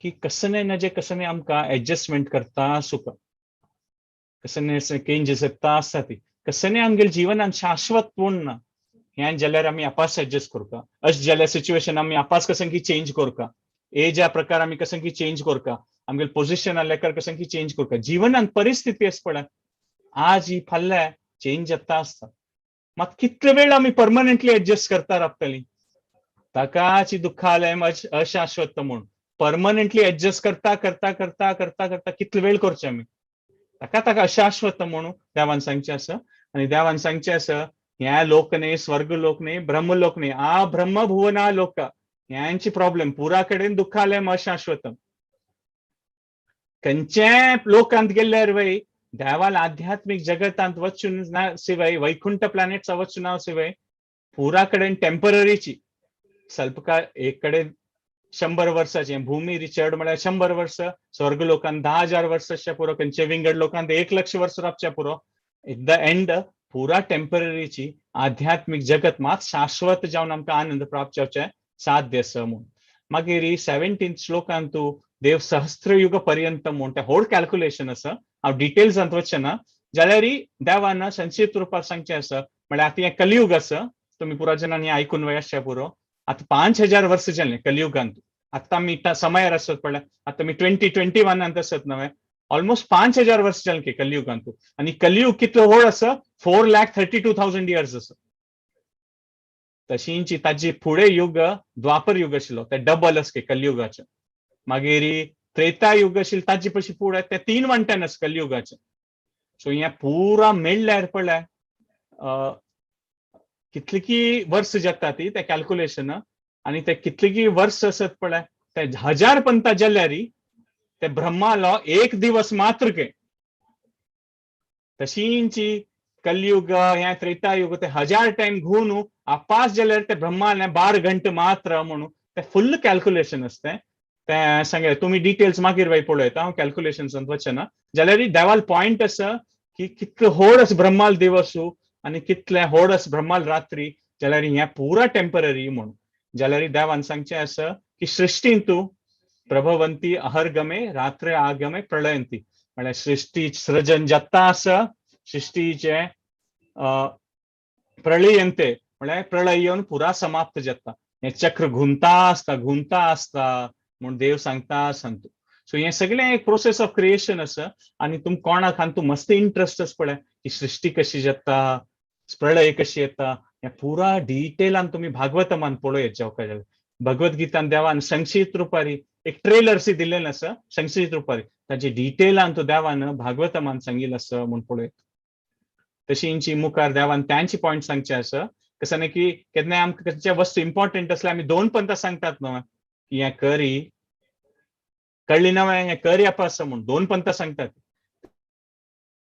की कसने नजे कसने आमकां एडजस्टमेंट करता सुख, कसने चेंजीस येता आसता ती, कसने आमगेले जिवनान शाश्वत पूण ना. हें जाल्यार आमी आपास एडजस्ट करता, अशें जाल्यार सिच्युएशन आमी आपास कसं की चेंज करता, एजा प्रकार आमी कसं की चेंज करता, आमगेले पोझिशन लेकर कसं की चेंज करता. जिवनान परिस्थिती आसा पळय, आज ही फाल्यां चेंज जाता आसता, मात कितले वेळ आमी परमनंटली एडजस्ट करता रावतली? ताकाची दुःखालयम अशाश्वत म्हूण परमनंटली एडजस्ट करता करता करता करता करता कितले वेळ करचे आमी? ताका ताका अशाश्वत म्हणून देवान सांगचें आसा. आनी देवान सांगचें आसा, ह्या लोक न्ही, स्वर्ग लोक न्ही, ब्रह्म लोक न्ही, आ ब्रह्म भुवना लोक, ह्यांची प्रॉब्लेम पुरा कडेन दुःखालयम अशाश्वतम. खंयच्याय लोकांत गेल्यार वय देवाल आध्यात्मीक जगतांत वचून ना शिवाय, वैकुंठ प्लॅनेट्स वचून ना शिवाय, पुरा कडेन टेम्पररीची स्वल्प काळ. एक कडेन 100 वर्साचे भूमी चड म्हळ्यार 100 वर्स, स्वर्ग लोकांत 10,000 वर्साच्या पुरो, खंयचे विंगड लोकांत 1 लक्ष वर्स रावच्या पुरो. एट the and पुरा टेम्पररीची. आध्यात्मीक जगत मात शाश्वत जावन आमकां आनंद प्राप्त जावचें साध्य आसा म्हूण. मागीर 17th श्लोकांत देव सहस्त्रयुग पर्यंत म्हूण तें व्हड कॅल्क्युलेशन आसा, हांव डिटेल्सांत वचचें ना. जाल्यार देवान संक्षिप्त रुपार सांगचें आसा, म्हळ्यार आतां हें कलियुग आसा. तुमी पुरा जणांनी आयकून वय आसच्या पुरो. आतां 5000 वर्स जालें कलियुगांत. आतां आमी समयार आसत पळय, आतां आमी 2021 आसत नवे, ऑलमोस्ट 5000 वर्स जालें की कलियुगांत. आनी कलियुग कितलो व्हड आसा, 4,32,000 इयर्स आसा. तशींची ताजी फुडें युग द्वापर युग आशिल्लो, ते डबल आसा कलियुगाचें. मागीर त्रेता युग आशिल्लें, ताजे पशी फुडें ते 3 वांट्यान आसा कलियुगाचें. सो हें पुरा मेळ्ळ्यार पळय कितली की वर्स जाता ती ते कॅल्कुलेशन. आनी ते कितली की वर्स आसत पळय, ते हजार पंता जाल्यार ते ब्रह्मालो एक दिवस मात्र के. तशींची कलयुग ह्या त्रेतायुग ते 1000 टायम घुवन आपास जाल्यार ते ब्रह्माले 12 घंटे मात्र म्हणून ते फुल कॅल्कुलेशन आसता. ते सांगले तुमी डिटेल्स मागीर वय पळयता, हांव कॅल्कुलेशन्सांत वचना. जाल्यार देवाल पॉयंट आसा की कितलो होड आसा ब्रह्माल दिवसू आनी कितले होड आसा ब्रह्माल रात्री, जाल्यार हें पुरा टेम्पररी म्हणून. जाल्यार देवान सांगचें आसा की सृश्टींतू प्रभवंती अहर्गमे रात्र आगमे प्रळयंती, म्हळ्यार सृश्टी सृजन जाता आसा, सृश्टीचे प्रळयंते म्हळ्यार प्रळय येवन पुरा समाप्त जाता. हें चक्र घुमता आसता घुमता आसता म्हूण देव सांगता सांगता. सो हें सगळें एक प्रोसेस ऑफ क्रिएशन आसा. आनी तुम कोणाक हातूंत मस्त इंट्रस्ट आसा पळय की सृश्टी कशी जाता, प्रळय कशी येता, हें पुरा डिटेलान तुमी भागवतमान पळोवं जावका जाल्यार. भगवद्गीतान देवान संक्षिप्त रुपारी एक ट्रेलर सी दिल्लें आसा, संक्षिप्त रुपारी ताजे डिटेलान तो देवान भागवतमान सांगिल्लें आसा म्हूण पळयत. तशींची मुखार देवान त्यांची पॉयंट सांगचे आसा. कसं न्ही की केन्नाय आमकां खंयच्या वस्तू इम्पॉर्टंट आसल्यार आमी दोन पंता सांगतात न्हय की हें करी कळ्ळी नवें, हें करी आसा म्हूण दोन पंता सांगतात.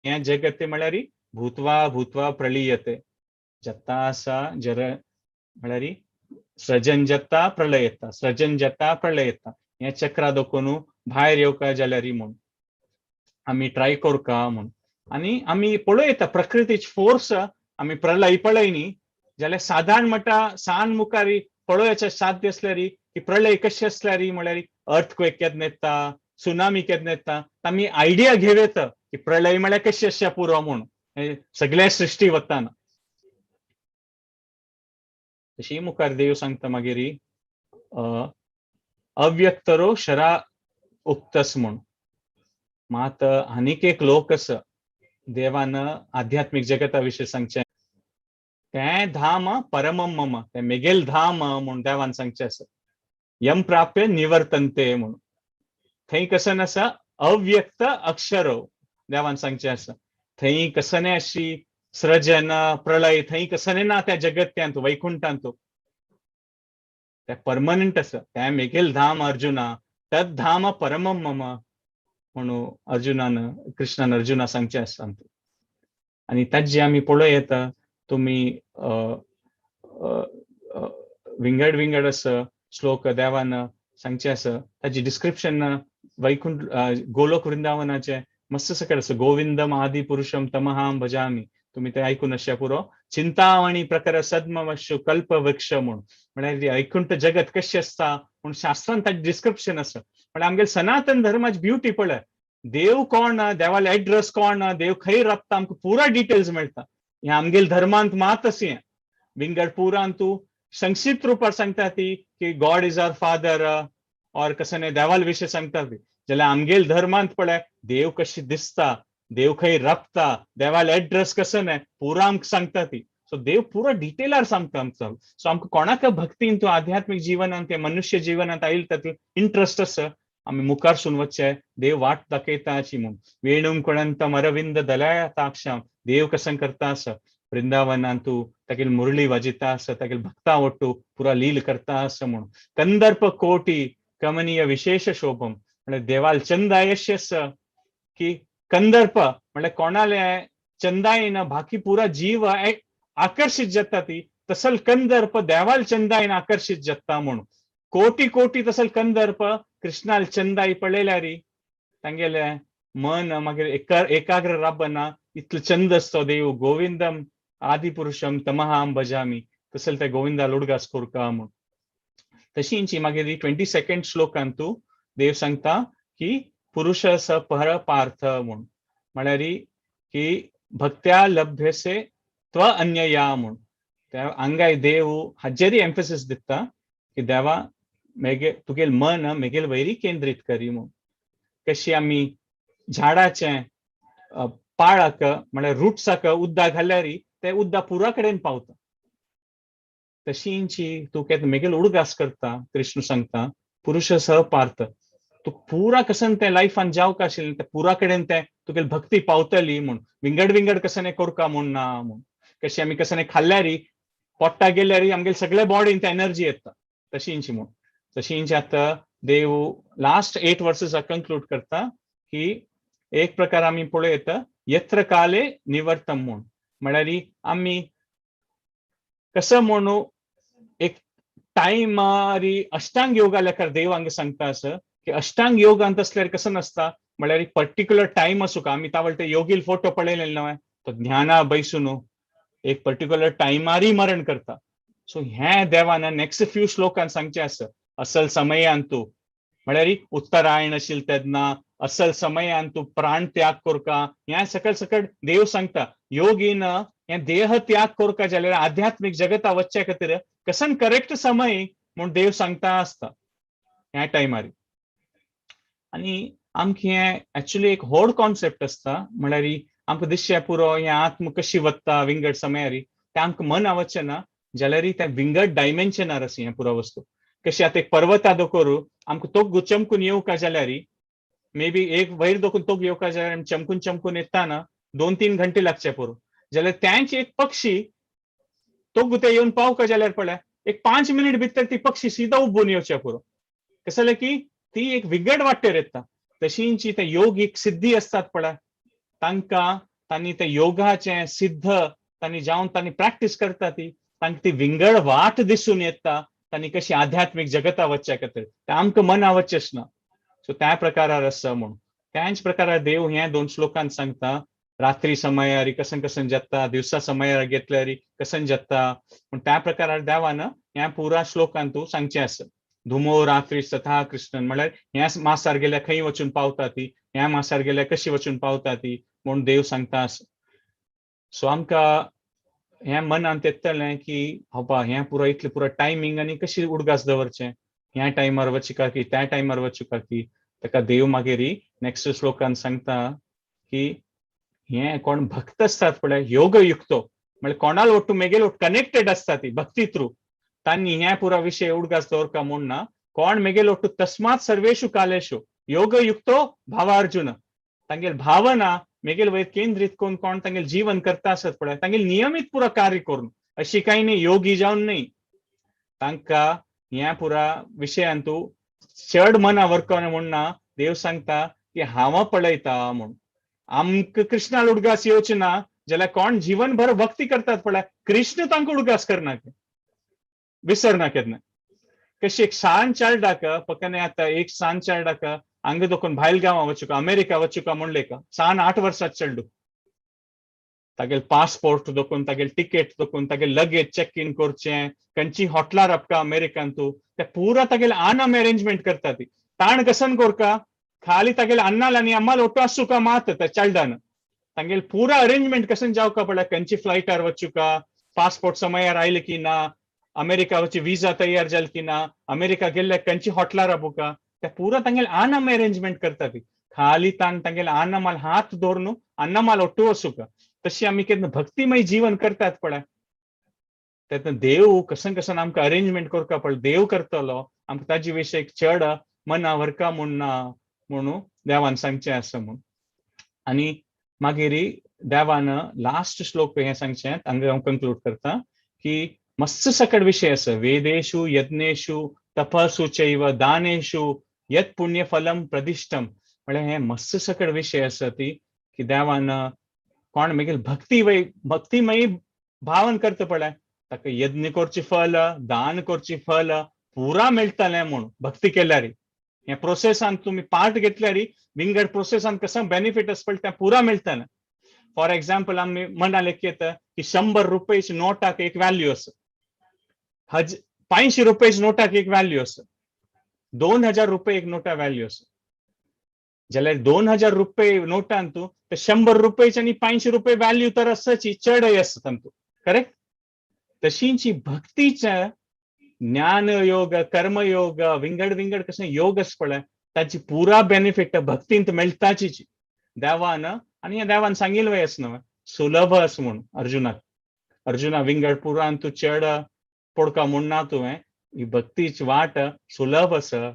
हें जगत म्हळ्यार भूतवा भूतवा प्रलीयते जत्ता आसा, जर म्हळ्यार सृजन जाता प्रलय येता, सृजन जाता प्रलय येता, हें चक्रा दाखोवन भायर येवका जाल्यार म्हूण आमी ट्राय करका म्हूण. आनी आमी पळयता प्रकृतीची फोर्स, आमी प्रलय पळय न्ही जाल्यार सादारण म्हणटा सान मुखार पळोवपाचें साध्य आसल्यार की प्रलय कशें आसल्यार, म्हळ्यार अर्थक्वेक केन्ना येता, सुनामी केन्ना येता, आमी आयडिया घेव येता की प्रलय म्हळ्यार कशें आसचें पुरो म्हूण सगळ्या सृश्टी वताना. तशी मुखार देव सांगता मागीर अव्यक्तरो शरा उक्तस म्हूण. मात आनीक एक लोक आसा देवान आध्यात्मीक जगता विशीं सांगचें, तें धाम परमम मम, तें मेगेल धाम म्हूण देवान सांगचें आसा. यम प्राप्य निवर्तनते म्हूण. थंय कसं आसा अव्यक्त अक्षरो देवान सांगचें आसा. थंय कसने अशी सृजन प्रलय थंय कसने ना त्या जगत्यांत वैकुंठांत, ते परमनंट आसा. तें मेगेल धाम अर्जुना, तद धाम परमम मम म्हणून अर्जुनान कृष्णान अर्जुना सांगचें आसा. आनी ताजे आमी पळोवं येता तुमी विंगड विंगड आसा श्लोक देवान सांगचें आसा. ताजी डिस्क्रिप्शन वैकुंठ गोलोक वृंदावनाचें मस्त सकट आसा. गोविंदम आदि पुरुषम तमहाम भजामी, तुमी ते आयकून आसच्या पुरो. चिंतामणी प्रकर सद्मवशु कल्प वृक्ष म्हूण, म्हळ्यार वैकुंठ जगत कशें आसता म्हूण शास्त्रान ताजें डिस्क्रिप्शन आसा. म्हळ्यार आमगेले सनातन धर्माची ब्युटी पळय, देव कोण, देवाले एड्रेस कोण, देव खंय राबता, आमकां पुरा डिटेल्स मेळटा. हें आमगेले धर्मांत मात अशें विंगड पुरान तूं संक्षिप्त रुपार सांगता ती की गॉड is our father और कसं न्ही देवाल विशय सांगता ती. जाल्यार आमगेले धर्मांत पळय देव कशी दिसता, देव खंय राबता, देवाले एड्रेस कसं न्ही पुरा आमकां सांगता ती. सो देव पुरा डिटेलार सांगता आमचो. सो आमकां कोणाक भक्तीन तूं आध्यात्मीक जिवनांत मनुष्य जिवनांत आयल तातूंत इंट्रस्ट आसा, आमी मुखार सून वचचे, देव वाट दाखयता अशी म्हूण. वेणुं कुणंतम अरविंद दलयाताक्षम, देव कसं करता आसा वृंदावनांतू तागेली मुरळी वाजिता आसा, तागेली भक्ता ಒಟ್ಟು पुरा लील करता आसा म्हूण. कंदर्प कोटी कमनीय विशेष शोभम, म्हळ्यार देवाल चंदाय अशें आसा की कंदर्प म्हळ्यार कोणाले चंदायेन बाकी पुरा जीव आकर्शीत जाता ती, तसल कंदर्प देवाल चंदायेन आकर्शीत जाता म्हूण. कोटी कोटी तसल कंदर्प कृष्णाल चंदाई पळयल्यार तांगेले मन मागीर एकाग्र राबना, इतलो चंद आसतो देव. गोविंदम आदिपुरुषम तमहाम भजामी, तसल ते गोविंदा उडगास कोरका म्हूण. तशींची मागीर 22 श्लोकांतू देव सांगता की पुरुष स पर पार्थ म्हूण, म्हळ्यार की भक्त्या लभ्यसे त्व अन्यया म्हूण. त्या हांगाय देव हाजेरय एम्फसिस दिता की देवा मेगे तुगेल मन मेगेल वयरी केंद्रीत करी म्हूण. कशी आमी झाडाचें पाळाक म्हळ्यार रुट्साक उद्दा घाल्यार ते उद्दा पुरा कडेन पावता, तशींची तूं केन्ना मेगेल उडगास करता. कृष्ण सांगता पुरुष सह पार्थ, तूं पुरा कसन तें लायफान जावंक आशिल्लें तें पुरा कडेन तें तुगेली भक्ती पावतली म्हूण. विंगड विंगड कसने कोरका म्हूण ना म्हूण. कशी आमी कसने खाल्ल्यारी पोट्टा गेल्यारी आमगेले सगळे बॉडीन ते एनर्जी येता, तशींची म्हूण. तशींची आतां देव लास्ट 8 वर्सेस कंक्लूड करता की एक प्रकार आमी पळयता यत्र काले निवर्तम म्हूण. म्हळ्यार आमी कसं म्हणू एक टायमारी अष्टांग योगा लेखार देव हांगा सांगता आसा की अष्टांग योगांत असल्यार कसं नासता, म्हळ्यार एक पर्टिक्युलर टायम आसूं. आमी तावळ ते योगील फोटो पळयलेले न्हय, तो ज्ञाना बैसून एक पर्टिक्युलर टायमारी मरण करता. सो हें देवान नेक्स्ट फ्यू श्लोकान सांगचें आसा. असल समयान तूं म्हळ्यार उत्तरायण आशिल्लें तेन्ना असल समयान तूं प्राण त्याग करका. हें सकल सकट देव सांगता योगीन हें देह त्याग करका जाल्यार आध्यात्मीक जगता वचच्या खातीर कसन करेक्ट समय म्हूण देव सांगता आसता ह्या टायमार. आनी आमकां हें एक्चुली एक व्हड कॉन्सेप्ट आसता, म्हळ्यार आमकां दिसचें पुरो हें आत्म कशी वता विंगड समयारी तें आमकां मन वचचें ना जाल्यार तें विंगड डायमेन्शनार आसा हें पुरो वस्तू. कशी आतां एक पर्वता दखोरू आमकां तोग चमकून येवका जाल्यार मे बी एक वयर दोकून तोग येवका जाल्यार चमकून चमकून येताना 2-3 घंटे लागचे पुरो, जाल्यार त्यांची एक पक्षी तोग ते येवन पावका जाल्यार पळय एक 5 मिनिट भितर ती पक्षी सीधा उबून येवचे पुरो. कसं जालें की ती एक विंगड वाटेर येता. तशींची ते योगीक सिद्धी आसतात पळय, तांकां तांणी ते योगाचें सिद्ध तांणी जावन तांणी प्रॅक्टीस करता ती तांकां ती विंगड वाट दिसून येता तांणी कशी आध्यात्मीक जगता वचच्या खातीर तें आमकां मना वचचेंच ना. सो त्या प्रकारार आसा म्हूण. त्याच प्रकारार देव ह्या 2 श्लोकान सांगता रात्री समयारी कसन कसन जाता, दिवसा समयार घेतल्यारी कसन जाता. पूण त्या प्रकारार देवान ह्या पुरा श्लोकान तूं सांगचें आसा. धुमो रात्री तथा कृष्णन म्हळ्यार ह्या मासार गेल्यार खंय वचून पावता ती, ह्या मासार गेल्यार कशी वचून पावता ती म्हूण देव सांगता आसा. सो आमकां हें मनांत येतलें की बाबा हें पुरो इतलें पुरो टायमींग आनी कशी उडगास दवरचें, ह्या टायमार वचूका की त्या टायमार वचूका की. ताका देव मागीर नेक्स्ट श्लोकान सांगता की हें कोण भक्त आसतात पळय योगयुक्तो म्हळ्यार कोणाल ಒಟ್ಟು मेगेल ಒಟ್ಟು कनेक्टेड आसता ती भक्ती थ्रू, तांणी ह्या पुरा विशय उडगास दवरका म्हूण ना. कोण मेगेल ಒಟ್ಟು तस्मात् सर्वेषु कालेषु योगयुक्तो भावार्जुन, तांगेल भावना मेगेल वयर केंद्रीत करून कोण तांगेल जीवन करता आसत पळय तांगेल नियमीत पुरा कार्य करून, अशी कांय न्ही योगी जावन न्ही, तांकां ह्या पुरा विशयान तूं चड मना व्हरकना म्हूण ना. देव सांगता की हांव पळयता म्हूण. आमकां कृष्णाल उडगास येवचे ना जाल्यार कोण जीवनभर भक्ती करतात पळय कृष्ण तांकां उडगास करना, विसरना केन्ना. कशी एक सान चेरडाक पकने आतां एक सान चेरडाक हांगा दोकून भायल गांवां वचुका अमेरिका वचुका म्हणलें का सान 8 वर्सां चेडू तागेल पासपोर्ट दोकून तागेल टिकेट दोकून तागेल लगेज चेक इन करचें खंयची हॉटलार आपका अमेरिकान तूं ते पुरा तागेल आनाम अरेंजमेंट करता ती. ताण कसन कोरका खाली तागेल अन्नाल आनी अम्माल ಒಟ್ಟು आसूका मात त्या चेरडान तांगेल पुरा अरेंजमेंट कसन जावका पळय खंयची फ्लायटार वचुका, पासपोर्ट समयार आयले की ना, अमेरिका वची विजा तयार जाल की ना, अमेरिका गेल्ले खंयची हॉटलार आपुका ते पुरा तांगेल आनाम अरेंजमेंट करता ती. खाली ताण तांगेल अन्नमाल हात दवरून अन्नमाल ಒಟ್ಟು वचुका. तशी आमी केन्ना भक्तिमय जीवन करतात पळय तेन्ना देव कसन कसन आमकां अरेंजमेंट करता पळय देव करतलो आमकां ताजे विशय चड मना व्हरका म्हूण ना म्हणून देवान सांगचें आसा म्हूण. आनी मागीर देवान लास्ट श्लोक हें सांगचें हांगा हांव कंक्लूड करता की मस्त सकट विशय आसा. वेदेषु यज्ञेषु तपसु चैव दानेषु यत् पुण्यफलम प्रदिष्टम, म्हळ्यार हें मस्त सकट विशय आसा ती की देवान कोण मागीर भक्ती वय भक्तिमयी भावन करता पळय ताका यज्ञ करची फल दान करची फल पुरा मेळटलें म्हूण भक्ती केल्यार. ह्या प्रोसेसान तुमी पार्ट घेतल्यार विंगड प्रोसेसान कसो बेनिफीट आसा पळय तें पुरा मेळटलें. फॉर एग्जाम्पल आमी मना लेख येता की 100 रुपयाची नोटाक एक व्हॅल्यू आसा, 500 रुपयाची नोटाक एक व्हॅल्यू आसा, 2000 रुपये एक नोटा व्हॅल्यू आसा. जाल्यार 2000 रुपये नोटान तूं ते 100 रुपयाची आनी 500 रुपये व्हॅल्यू तर आसाची चडय आसा तांतू, करेक्ट? तशींची भक्तीचे ज्ञान योग, कर्मयोग, विंगड विंगड कशें योग आसा पळय, ताची पुरा बेनिफीट भक्तींत मेळटाची देवान. आनी हें देवान सांगिल्लें आसा न्हय, सुलभ आसा म्हूण अर्जुनाक. अर्जुना, विंगड पुरान तूं चड पडका म्हूण ना, तुवें ही भक्तीची वाट सुलभ आसा.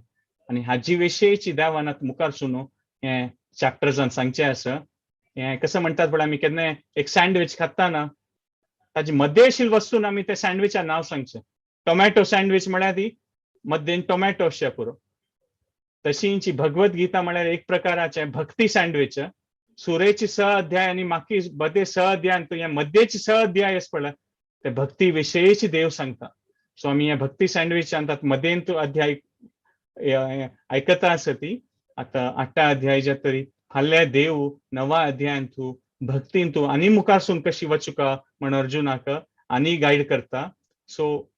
आनी हाजी विशयची देवान आतां मुखार सुनू हें चॅप्टर्सान सांगचें आसा. हें कसं म्हणटात पळय, आमी केन्नाय एक सँडवीच खाताना ताजी मध्येशील वस्तून आमी त्या सँडविचा नांव सांगचें. टोमॅटो सँडवीच म्हळ्यार ती मध्येन टोमॅटो अशें पुरो. तशींची भगवत गीता म्हळ्यार एक प्रकाराचें भक्ती सँडवीच. सुरेची स अध्याय आनी माकी बदे स अध्याय, तूं हे मध्येची स अध्याय आसा पळय, ते भक्ती विशयीची देव सांगता. सो आमी हे भक्ती सँडविचान तात मध्येन तूं अध्याय आयकता आसा ती आतां आठा अध्याय ज्या तरी फाल्यां देव नवा अध्यायान तूं भक्तीन तूं आनी मुखारसून कशी वचुका म्हण अर्जुनाक आनी गायड करता. सो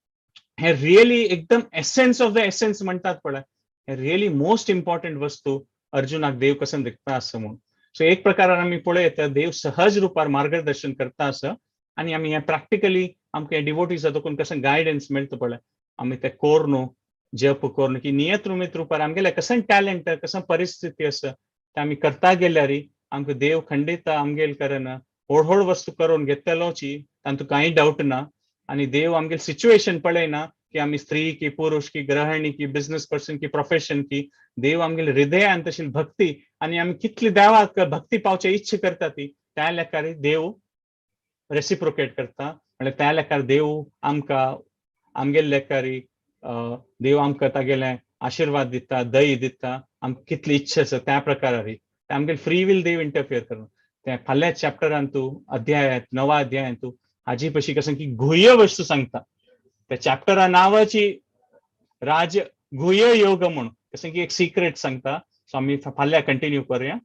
हे रियली एकदम एसेन्स ऑफ the essence म्हणटात पळय, हे रियली मोस्ट इम्पॉर्टंट वस्तू अर्जुनाक देव कसं दिखता आसा म्हूण. सो एक प्रकारान आमी पळयत, देव सहज रुपार मार्गदर्शन करता आसा. आनी आमी हें प्रॅक्टिकली आमकां डिवोटीज जातकून कसं गायडन्स मेळटा पळय, आमी ते कोरनू जप कोरून की नियत रुमीत रुपार आमगेले कसं टॅलंट, कसं परिस्थिती आसा ते आमी करता गेल्यार आमकां देव खंडीत आमगेल करन व्हड व्हड वस्तू करून घेतलोची, तातूंत कांय डावट ना. आनी देव आमगेल सिच्युएशन पळयना की आमी स्त्री की पुरुष की गृहिणी की बिझनेस पर्सन की प्रोफेशन की. देव आमगेले हृदयान तशी भक्ती आनी आमी कितली देवाक भक्ती पावचे इच्छा करता ती त्या लेखार देव रेसिप्रोकेट करता. म्हळ्यार त्या लेखार देव आमकां आमगेले लेखारी देव आमकां तागेले आशिर्वाद दिता, दही दिता. आमकां कितली इच्छा आसा त्या प्रकारारी आमगेले फ्री will Dev interfere करून त्या फाल्यां चॅप्टरान तूं अध्यायात नवा अध्यायान तूं हाजी पशी कसं की गुह्य वस्तू सांगता. त्या चॅप्टरा नावाची राज गुह्य योग म्हूण कसं की एक सिक्रेट सांगता. सो आमी फाल्यां कंटिन्यू करूया.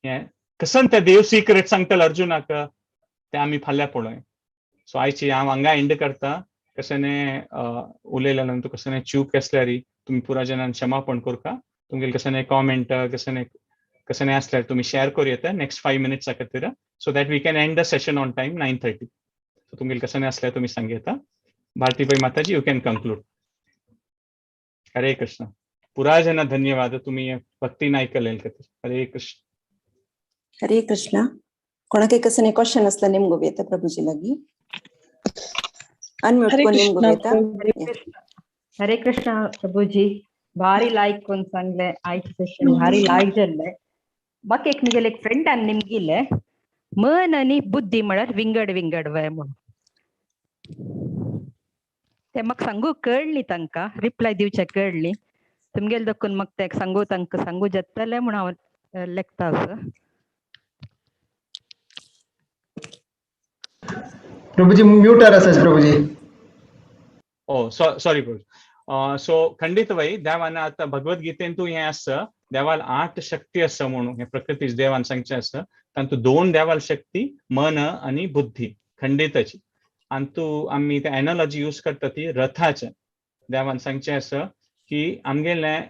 हें कसं ते देव सिक्रेट सांगतले अर्जुनाक ते आमी फाल्यां पळोवया. सो आयची हांव हांगा एंड करता. कशें उलयल्या नंतर कशें चूक आसल्यार तुमी पुरा जनान क्षमापण करका. तुमगेले कशें कॉमेंट कशें कशें आसल्यार तुमी शेअर करूं येता नेक्स्ट 5 मिनिट्सा खातीर, so that we can end the session on time, 9:30. So तुमगेले कशें आसल्यार तुमी सांग येता. भारती भाई माताजी, you can conclude. Hare Krishna. पुरा जना धन्यवाद तुम्ही भक्ती आयकलेल खातीर. हरे कृष्ण. हरे कृष्ण. कोणाके कसने क्वेश्चन असला निमगो येता प्रभुजी लागी अनम्यूट हरे को निमगो कृष्ण येता. प्रभु. हरे कृष्ण प्रभुजी, भारी ಲಾಯ್ಕ್ ಒಂದ್ सांगले. आयचे सेशन भारी लायक जाल्ले. म्हाका एक मुगेले एक फ्रेंडान निमगिले, मन आनी बुद्धी म्हळ्यार विंगड विंगड वय म्हणून. ते म्हाका सांगू कळ्ळी, तांकां रिप्लाय दिवचे कळ्ळी. तुमगेले दखून म्हाका ते सांगू, तांकां सांगू जातलें म्हूण हांव लेखता आसा. प्रभुजी, म्यूटर आसाच प्रभुजी. ओ, सॉरी प्रभु. सो खंडित वय देवान आतां भगवद्गीतेन तूं हें आसा, देवाल आठ शक्ती आसा म्हणून हे प्रकृती देवान सांगचें आसा. तातूंत दोन देवाल शक्ती, मन आनी बुद्धी खंडिताची. आनी तूं आमी ते एनॉलॉजी यूज करता ती रथाचे. देवान सांगचें आसा की आमगेलें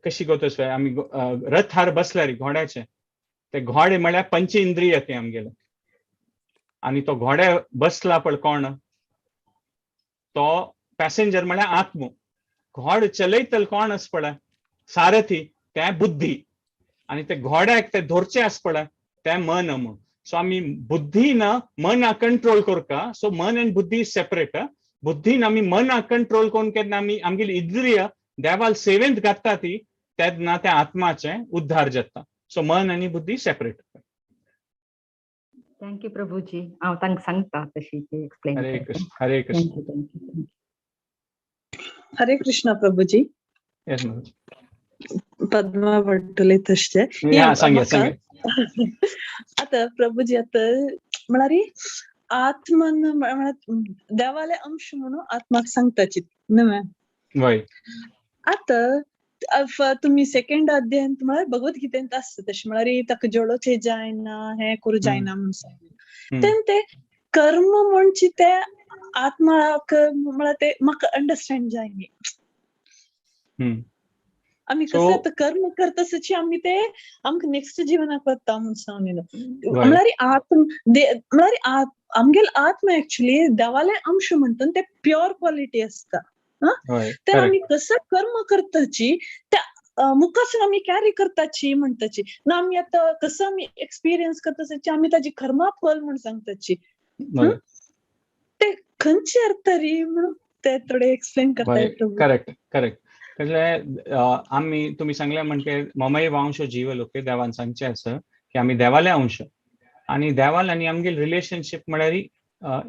कशी गोतस आमी रथार बसल्यार घोड्याचे, ते घोडे म्हळ्यार पंच इंद्रिय ते आमगेले. आनी तो घोड्या बसला पळय कोण, तो पॅसेंजर म्हळ्यार आत्मो. घोड चलयतल कोण आसा पळय, सारथी, ते बुद्धी. आनी ते घोड्याक ते धरचे आसा पळय ते मन म्हूण. सो आमी बुद्धीन मना कंट्रोल करता. सो मन आनी बुद्धी सेपरेट. बुद्धीन आमी मना कंट्रोल करून केन्ना आमी आमगेली इंद्रिय देवाल सेवेंत घातता ती तेन्ना त्या आत्माचे उद्धार जाता. सो मन आनी बुद्धी सेपरेट. Thank you Prabhuji, हांव तांकां सांगता तशी ती explain. Hare Krishna, Hare Krishna. Thank you, thank you. Hare Krishna Prabhuji. Yes ma'am. Padma Bhat उलयता. हा, सांगे सांगे. आता प्रभुजी, आता म्हळ्यार आत्मन म्हळ्यार देवाले अंश म्हणून आत्माक सांगताची न्हय? वय. आता तुम्ही सेकंड अध्यायांत म्हळ्यार भगवद्गीतेंत आसता तशें, म्हळ्यार ताका जळोवचें जायना, हें करूं जायना म्हणून सांगलें. तेन्ना ते कर्म म्हणचे ते आत्माक म्हळ्यार ते म्हाका अंडरस्टँड जायना. आमी कसं आतां कर्म करता आमी ते आमकां नेक्स्ट जिवनाक वता म्हणून सांगलें. म्हळ्यार आत्म म्हळ्यार आमगेल आत्मा ऍक्च्युली देवाले अंश म्हणटा ते प्युअर क्वालिटी आसता. तर आमी कसं कर्म करताची त्या मुखासून आमी कॅरी करताची म्हणटाची ना, आमी आतां कसं आमी एक्सपिरियन्स करताची, आमी ताजी कर्मा फल म्हूण सांगताची. ते खंयचे अर्थ री म्हणून ते थोडे एक्सप्लेन करता. Correct correct. कसले आमी तुमी सांगले म्हणजे ममय वांश जीव लोके, देवान सांगचे आसा की आमी देवाले अंश आनी देवाल आनी आमगेल रिलेशनशीप म्हळ्यार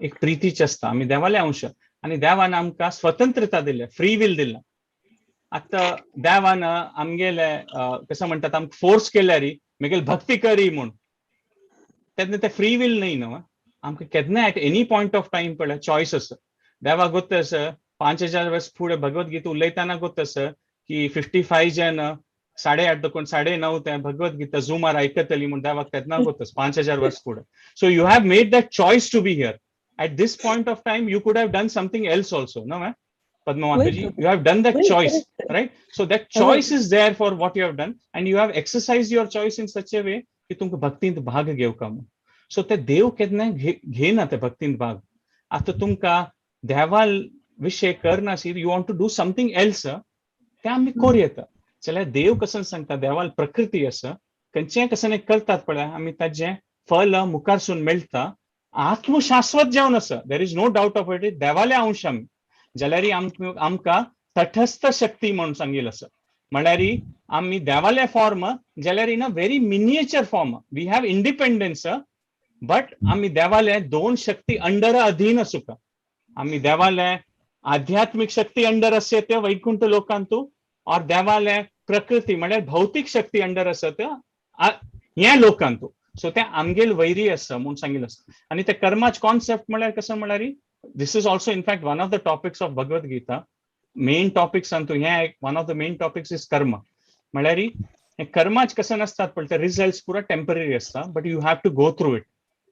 एक प्रितीच आसता. आमी देवाले अंश आनी देवान आमकां स्वतंत्रता दिल्या, फ्री will दिला. आतां देवान आमगेले कसं म्हणटात आमकां फोर्स केल्यार मेगेल भक्ती करी म्हूण, तेन्ना ते फ्री will न्हय न्हू. आमकां केन्ना at any point of time पळय चॉयस आसा. देवाक गोत्त आसा 5000 वर्स फुडें भगवत गीता उलयतना गोत्त आसा की 55 जन 8:30 दोन 9:30 ते भगवत गीता झुमार आयकतली म्हूण देवाक तेन्ना गोत्त 5000 वर्स फुडें. So you have made that choice to be here. At this point of time you could have done something else also, no ma'am? Padma Mataji, you have done that choice, right? So that choice is there for what you have done and you have exercised your choice in such a way की तुमकां भक्तींत भाग घेवका म्हूण. So ते देव केन्ना घेना ते भक्तींत भाग. आतां तुमकां देवाल विशय करनासी, you want to do something else, ते आमी करूं येता. जाल्यार देव कसं सांगता, देवाल प्रकृती आसा, खंयचें कसं करतात पळय आमी ताजें फल मुखारसून मेळटा. आत्मशाश्वत जावन आसा, there is no doubt of it. देवाले अंश आमी जाल्यार आमकां तटस्थ शक्ती म्हणून सांगिल्लें आसा. म्हळ्यार आमी देवाले फॉर्म जाल्यार in a very miniature form we have independence, but आमी देवाले दोन शक्ती अंडर अधीन आसूका. आमी देवाले आध्यात्मिक शक्ती अंडर आसा ते वैकुंठ लोकांतू, और देवाले प्रकृती म्हळ्यार भौतीक शक्ती अंडर आसा ते ह्या लोकांतू. सो ते आमगेल वैरी आसा म्हूण सांगिल्लें आसा. आनी ते कर्माच कॉन्सेप्ट म्हळ्यार कसं म्हळ्यार this is also in fact one of the topics of Bhagavad Gita. Main topics Antu हे one of the main topics is karma. म्हळ्यार हे कर्माच कसं नासतात पण ते रिजल्ट्स पुरा टेम्पररी आसता, but you have to go through it.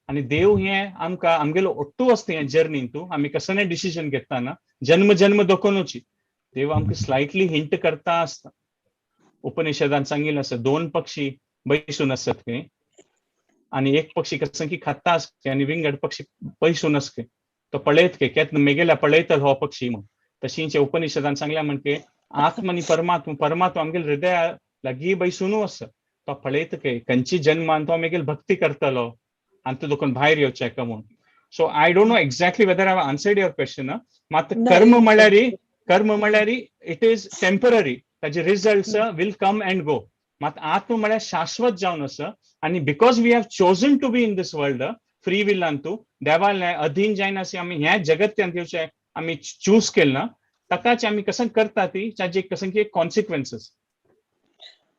आनी देव हे आमकां आमगेलो ओट्टू आसता हे जर्नीन तूं आमी कसं डिसिजन घेतना जन्म जन्म दोकोनूची देव आमकां स्लायटली हिंट करता आसता. उपनिषदान सांगिल्लें आसा दोन पक्षी बैसून आसत खंय आनी एक पक्षी कसं की खाता आसता आनी विंगड पक्षी बैसून आसता, तो पळयत के केन्ना मेगेल्या पळयतलो हो पक्षी म्हूण. तशींचे उपनिषदान सांगल्या म्हणजे आत्म आनी परमात्मा, परमात्मा आमगेल हृदया लागीं बैसूनू आसा, तो पळयत के खंयची जन्मान तो मेगेल भक्ती करतलो आनी तो दोकून भायर येवचें का म्हूण. So I don't know exactly whether I answered your question. मात कर्म म्हणल्यार it is temporary, ताजे results will come and go. मात आत्म म्हळ्यार शाश्वत जावन आसा आनी because we have chosen to be in this world free विलान तूं देवाले अधीन जायनासी आमी ह्या जगत्यांत येवचें आमी चूज केलें ना, ताकाच आमी कसं करता ती ताजे कसं की कॉन्सिक्वेन्सीस.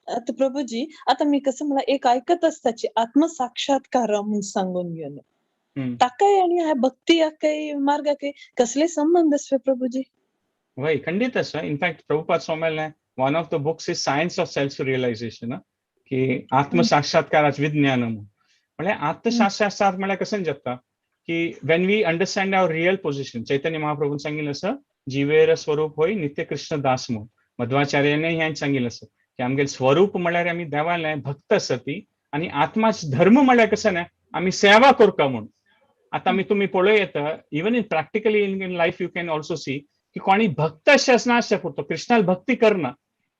आता प्रभूजी आता मी कसं मला एक ऐकत असताची आत्मसाक्षात्कार म्हणून सांगून घेऊन ताकाय आणि ह्या भक्ती काही मार्गाक कसले संबंध आसता प्रभूजी? वय खंडित आसा. इनफॅक्ट प्रभुपाद स्वामीले one of the books is science of self realization, की आत्मसाक्षात्काराच विज्ञान म्हणून. म्हळ्यार आत्मसाक्षात्कार म्हळ्यार कसं जाता की when we understand our real position. Chaitanya महाप्रभून सांगितलं आसा जिवेर स्वरूप होय नित्य कृष्ण दास म्हणून. मध्वाचार्याने ह्यान सांगितलं आसा की आमगेल स्वरूप म्हळ्यार आमी देवाले भक्त आसा ती आनी आत्माच धर्म म्हळ्यार कसं न्हय आमी सेवा करता म्हणून. आतां आमी तुमी पळोवं येता even in practically in life you can also see की कोणी भक्त अशें आसना अशें पुरतो कृष्णाल भक्ती करना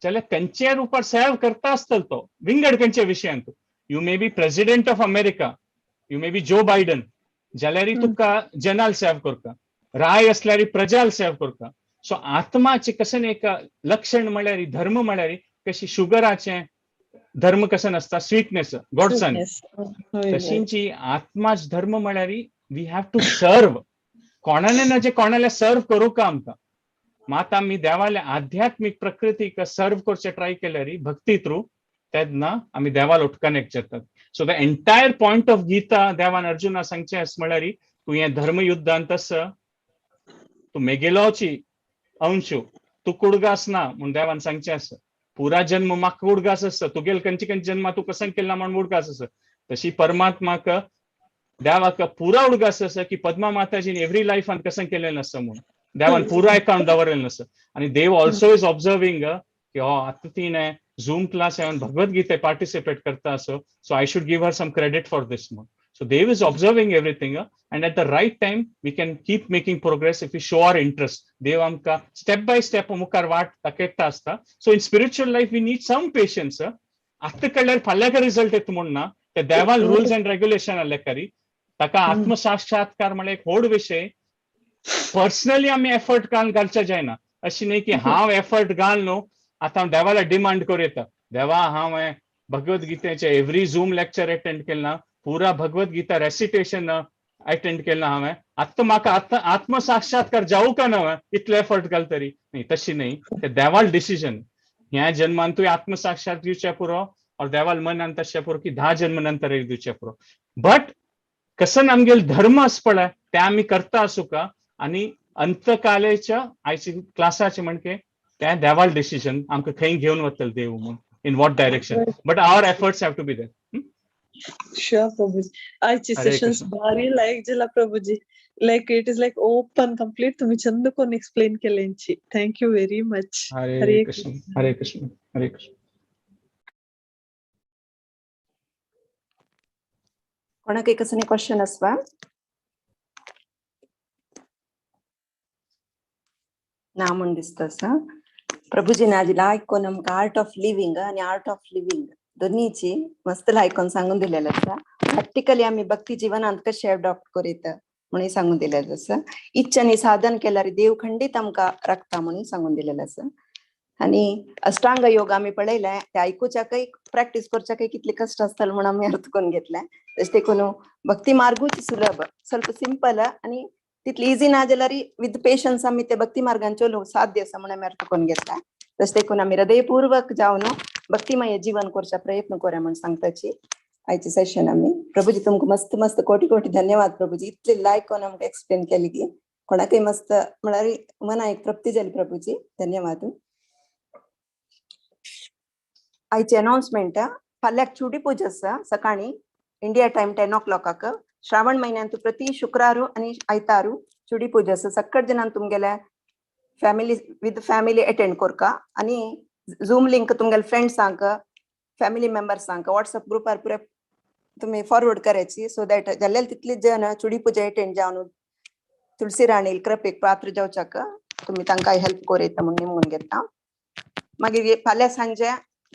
जाल्यार खंयच्याय रुपार सेवा करता आसतलो तो विंगड खंयच्या विशयांत. You may be president of America, you may be Joe Biden, जाल्यार तुका जनाल सेवा करता, राय असल्यार प्रजाल सेवा करता. सो आत्माचे कशें एक लक्षण म्हळ्यार धर्म म्हळ्यार कशी शुगराचें धर्म कसं नासता स्वीटनेस गोडसान, तशींची आत्माच धर्म म्हळ्यार we have to serve. कोणाने ना जे कोणाले सर्व करूं का आमकां, मात आमी देवाले आध्यात्मीक प्रकृतीक सर्व करचे ट्राय केल्यार भक्ती थ्रू तेन्ना आमी देवाल कनेक्ट जातात. So the entire point of Gita देवान अर्जुना सांगचें आसा म्हळ्यार तूं हें धर्मयुद्धान तस तूं मेगेलोची अंशू तूं कुडगास ना म्हूण देवान सांगचें आसा. पुरा जन्म म्हाका उडगास आसता, तुगेल खंयचे खंयचे जन्मा तूं कसं केला म्हूण उडगास आसा. तशी परमात्माक देवाक पुरा उडगास आसा की पद्मा माताजीन एवरी लायफान कसं केलें आसा म्हूण देवान पुरा एकाउंट दवरलें आसा. आनी देव ऑल्सो is observing की हो आतां तिणें झूम क्लास हांवें भगवत गीते पार्टिसिपेट करता असो, so I should give her some credit for this म्हूण. So Dev is observing everything and at the right time we can keep making progress if you show our interest. देव आमकां step by step मुखार वाट दाखयता आसता. So in spiritual life we need some patience. आत्तां कळ्ळ्यार फाल्यां result येता म्हूण ना, ते देवान रुल्स अँड रेग्युलेशन आसले खरी. ताका आत्मसाक्षात्कार म्हळ्यार एक व्हड विशय. पर्सनली आमी एफर्ट घालून घालचे जायना. अशी न्ही की हांव एफर्ट घाल न्हू आतां हांव देवाला डिमांड करूं येता, देवा हांव भगवद गीतेचे एवरी झूम लेक्चर अटेंड केलें ना, पुरा भगवद गीता रेसिटेशन अटेंड केलें ना हांवें, आतां म्हाका आतां आत्मसाक्षात्कार जावं का ना इतले एफर्ट घाल तरी न्ही. तशी न्ही, ते देवाल डिसिजन. ह्या जन्मान तुवें आत्मसाक्षात दिवचें पुरो और देवाल मनान तशें पुरो की 10 जन्म नंतर दिवचें पुरो. बट कसन आमगेल धर्म आसा पळय ते आमी करता आसूका आनी अंतकालेच्या आयचे क्लासाचे म्हणके ते देवाल डिसिजन आमकां खंय घेवन वतले देव म्हूण, in what direction, but our efforts have to be there. Sure, Prabhuji. आयचे सेशन्स भारी लायक जाला Prabhuji. Like it is like open complete. तुम्ही चंद कोण explain केल्यांची. Thank you very much. Hare Krishna Hare Krishna Hare Krishna. कोणाक कसने question आसवा? ना म्हूण दिसता आसा. प्रभुजीन आज लायक कोन आमकां आर्ट ऑफ लिव्हिंग आनी आर्ट ऑफ लिव्हिंग दोन्हीची मस्त लायकोन सांगून दिलेलें आसा. प्रॅक्टिकली आमी भक्ती जिवनांत कशें अडॉप्ट करीत म्हणून सांगून दिलेलें आसा. इच्छांनी साधन केल्यार देव खंडीत आमकां राखता म्हणून सांगून दिलेलें आसा. आनी अष्टांग योग आमी पळयलें, ते आयकुच्याकय प्रॅक्टीस करच्याकय कितले कश्ट आसतले म्हूण आमी अर्थ करून घेतलें. तशें देखून भक्ती मार्गूच सुलभ, ಸ್ವಲ್ಪ सिंपल आनी तितली इजी ना जाल्यार विथ पेशन्स आमी ते भक्ती मार्गान चलोवंक साध्य आसा म्हूण आमी अर्थ करून घेतला. तशें देखून आमी हृदयपूर्वक जावन भक्तिमय जीवन करच्या प्रयत्न करूया म्हूण सांगताची आयचे सेशन आमी. प्रभुजी तुमकां मस्त मस्त कोटी कोटी धन्यवाद प्रभुजी. इतले लायक कोण आमकां एक्सप्लेन केली की कोणाकय मस्त म्हळ्यार मना एक तृप्ती जाली प्रभुजी. धन्यवाद. आयचे अनाउन्समेंट, फाल्याक चुडी पूजा आसा सकाळी इंडिया टायम 10 o'clock. Shravan महिन्यांत प्रति शुक्रारू आनी आयतारू चुडी पूजा आसा. सक्कट जणांक तुमगेल्या फॅमिली विथ फॅमिली अटेंड करका आनी झूम लिंक तुमगेल्या फ्रेंड्सांक फॅमिली मेंबर्सांक व्हॉट्सअप ग्रुपार पुरे तुम्ही फॉरवर्ड करायची, सो that जाल्ले तितले जण चुडी पूजा अटेंड जावन तुळसी राणी कृपेक पात्र जावच्याक तुम्ही तांकां हेल्प करूं म्हूण निमून घेता. मागीर फाल्यां सांजे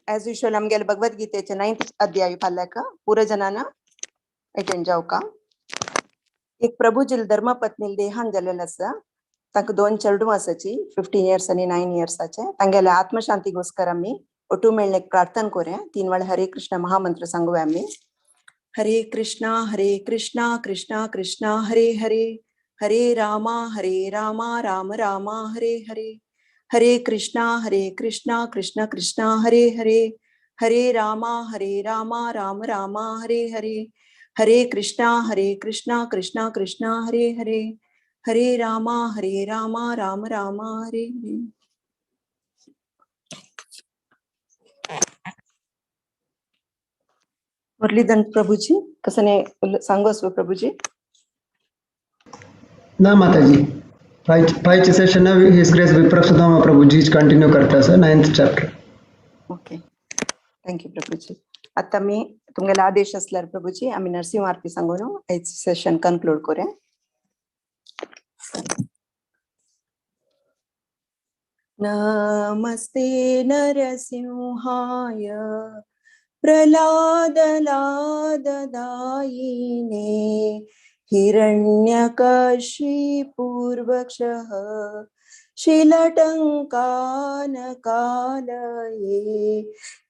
एज युजल आमगेले भगवद गीतेचे 9th अध्याय फाल्याक पुरो जणांना अटेंड जावका. एक प्रभुजील धर्मपत्नी देहान जालेलें आसा. तांकां 2 चेडूं आसाची, 15 इयर्स आनी 9 इयर्साचे. तांगेल्या आत्मशांतीगोस्कर आमी ಒಟ್ಟು मेळ्ळेक प्रार्थना करूया. 3 वेळा हरे कृष्ण महामंत्र सांगूया आमी. हरे कृष्णा हरे कृष्णा कृष्णा कृष्णा हरे हरे, हरे रामा राम रामा हरे हरे, हरे कृष्णा कृष्ण कृष्णा हरे हरे, हरे रामा राम रामा हरे हरे, हरे कृष्णा कृष्ण कृष्णा हरे हरे, हरे रामा राम रामा हरे हरे. मुरलीधर प्रभुजी कसने सांगू असो प्रभुजी? ना माताजी, फायचे सेशन his grace विप्रसुदामा प्रभुजी कंटिन्यू करता sir 9th chapter. Okay, thank you Prabhuji. आता मी तुमगेला आदेश असल्यार प्रभुजी आमी नरसिंह आरती सांगून आयज सेशन कन्क्लूड करूया. नमस्ते नरसिंहाय प्रह्लाद लाददायिने हिरण्यकशिपूर्वक्षः शिलटङ्कानकालये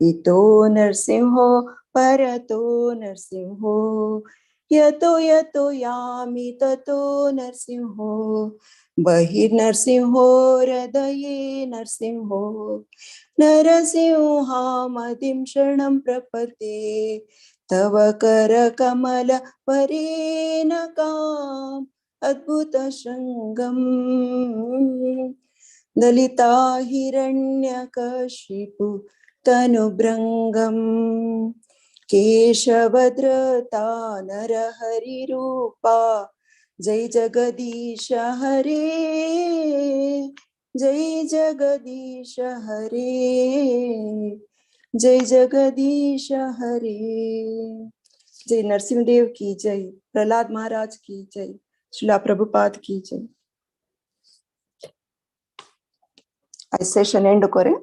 इतो नरसिंहो परतो नरसिंहो यतो यतो यामि ततो नरसिंहो बहिर्नरसिंहो हृदये नरसिंहो नरसिंहामतिं शरणं प्रपद्ये तव करकमल परेनकाम् अद्भुत शृंगं दलिता हिरण्यकशिपु तनुभृंगं केशवद्रता नरहरिरूपा जय जगदीश हरे जय जगदीश हरे जय जगदीश हरे. जय नरसिंह देव की जय, प्रहलाद महाराज की जय, श्रीला प्रभुपाद की जय। आज सेशन एंड करें।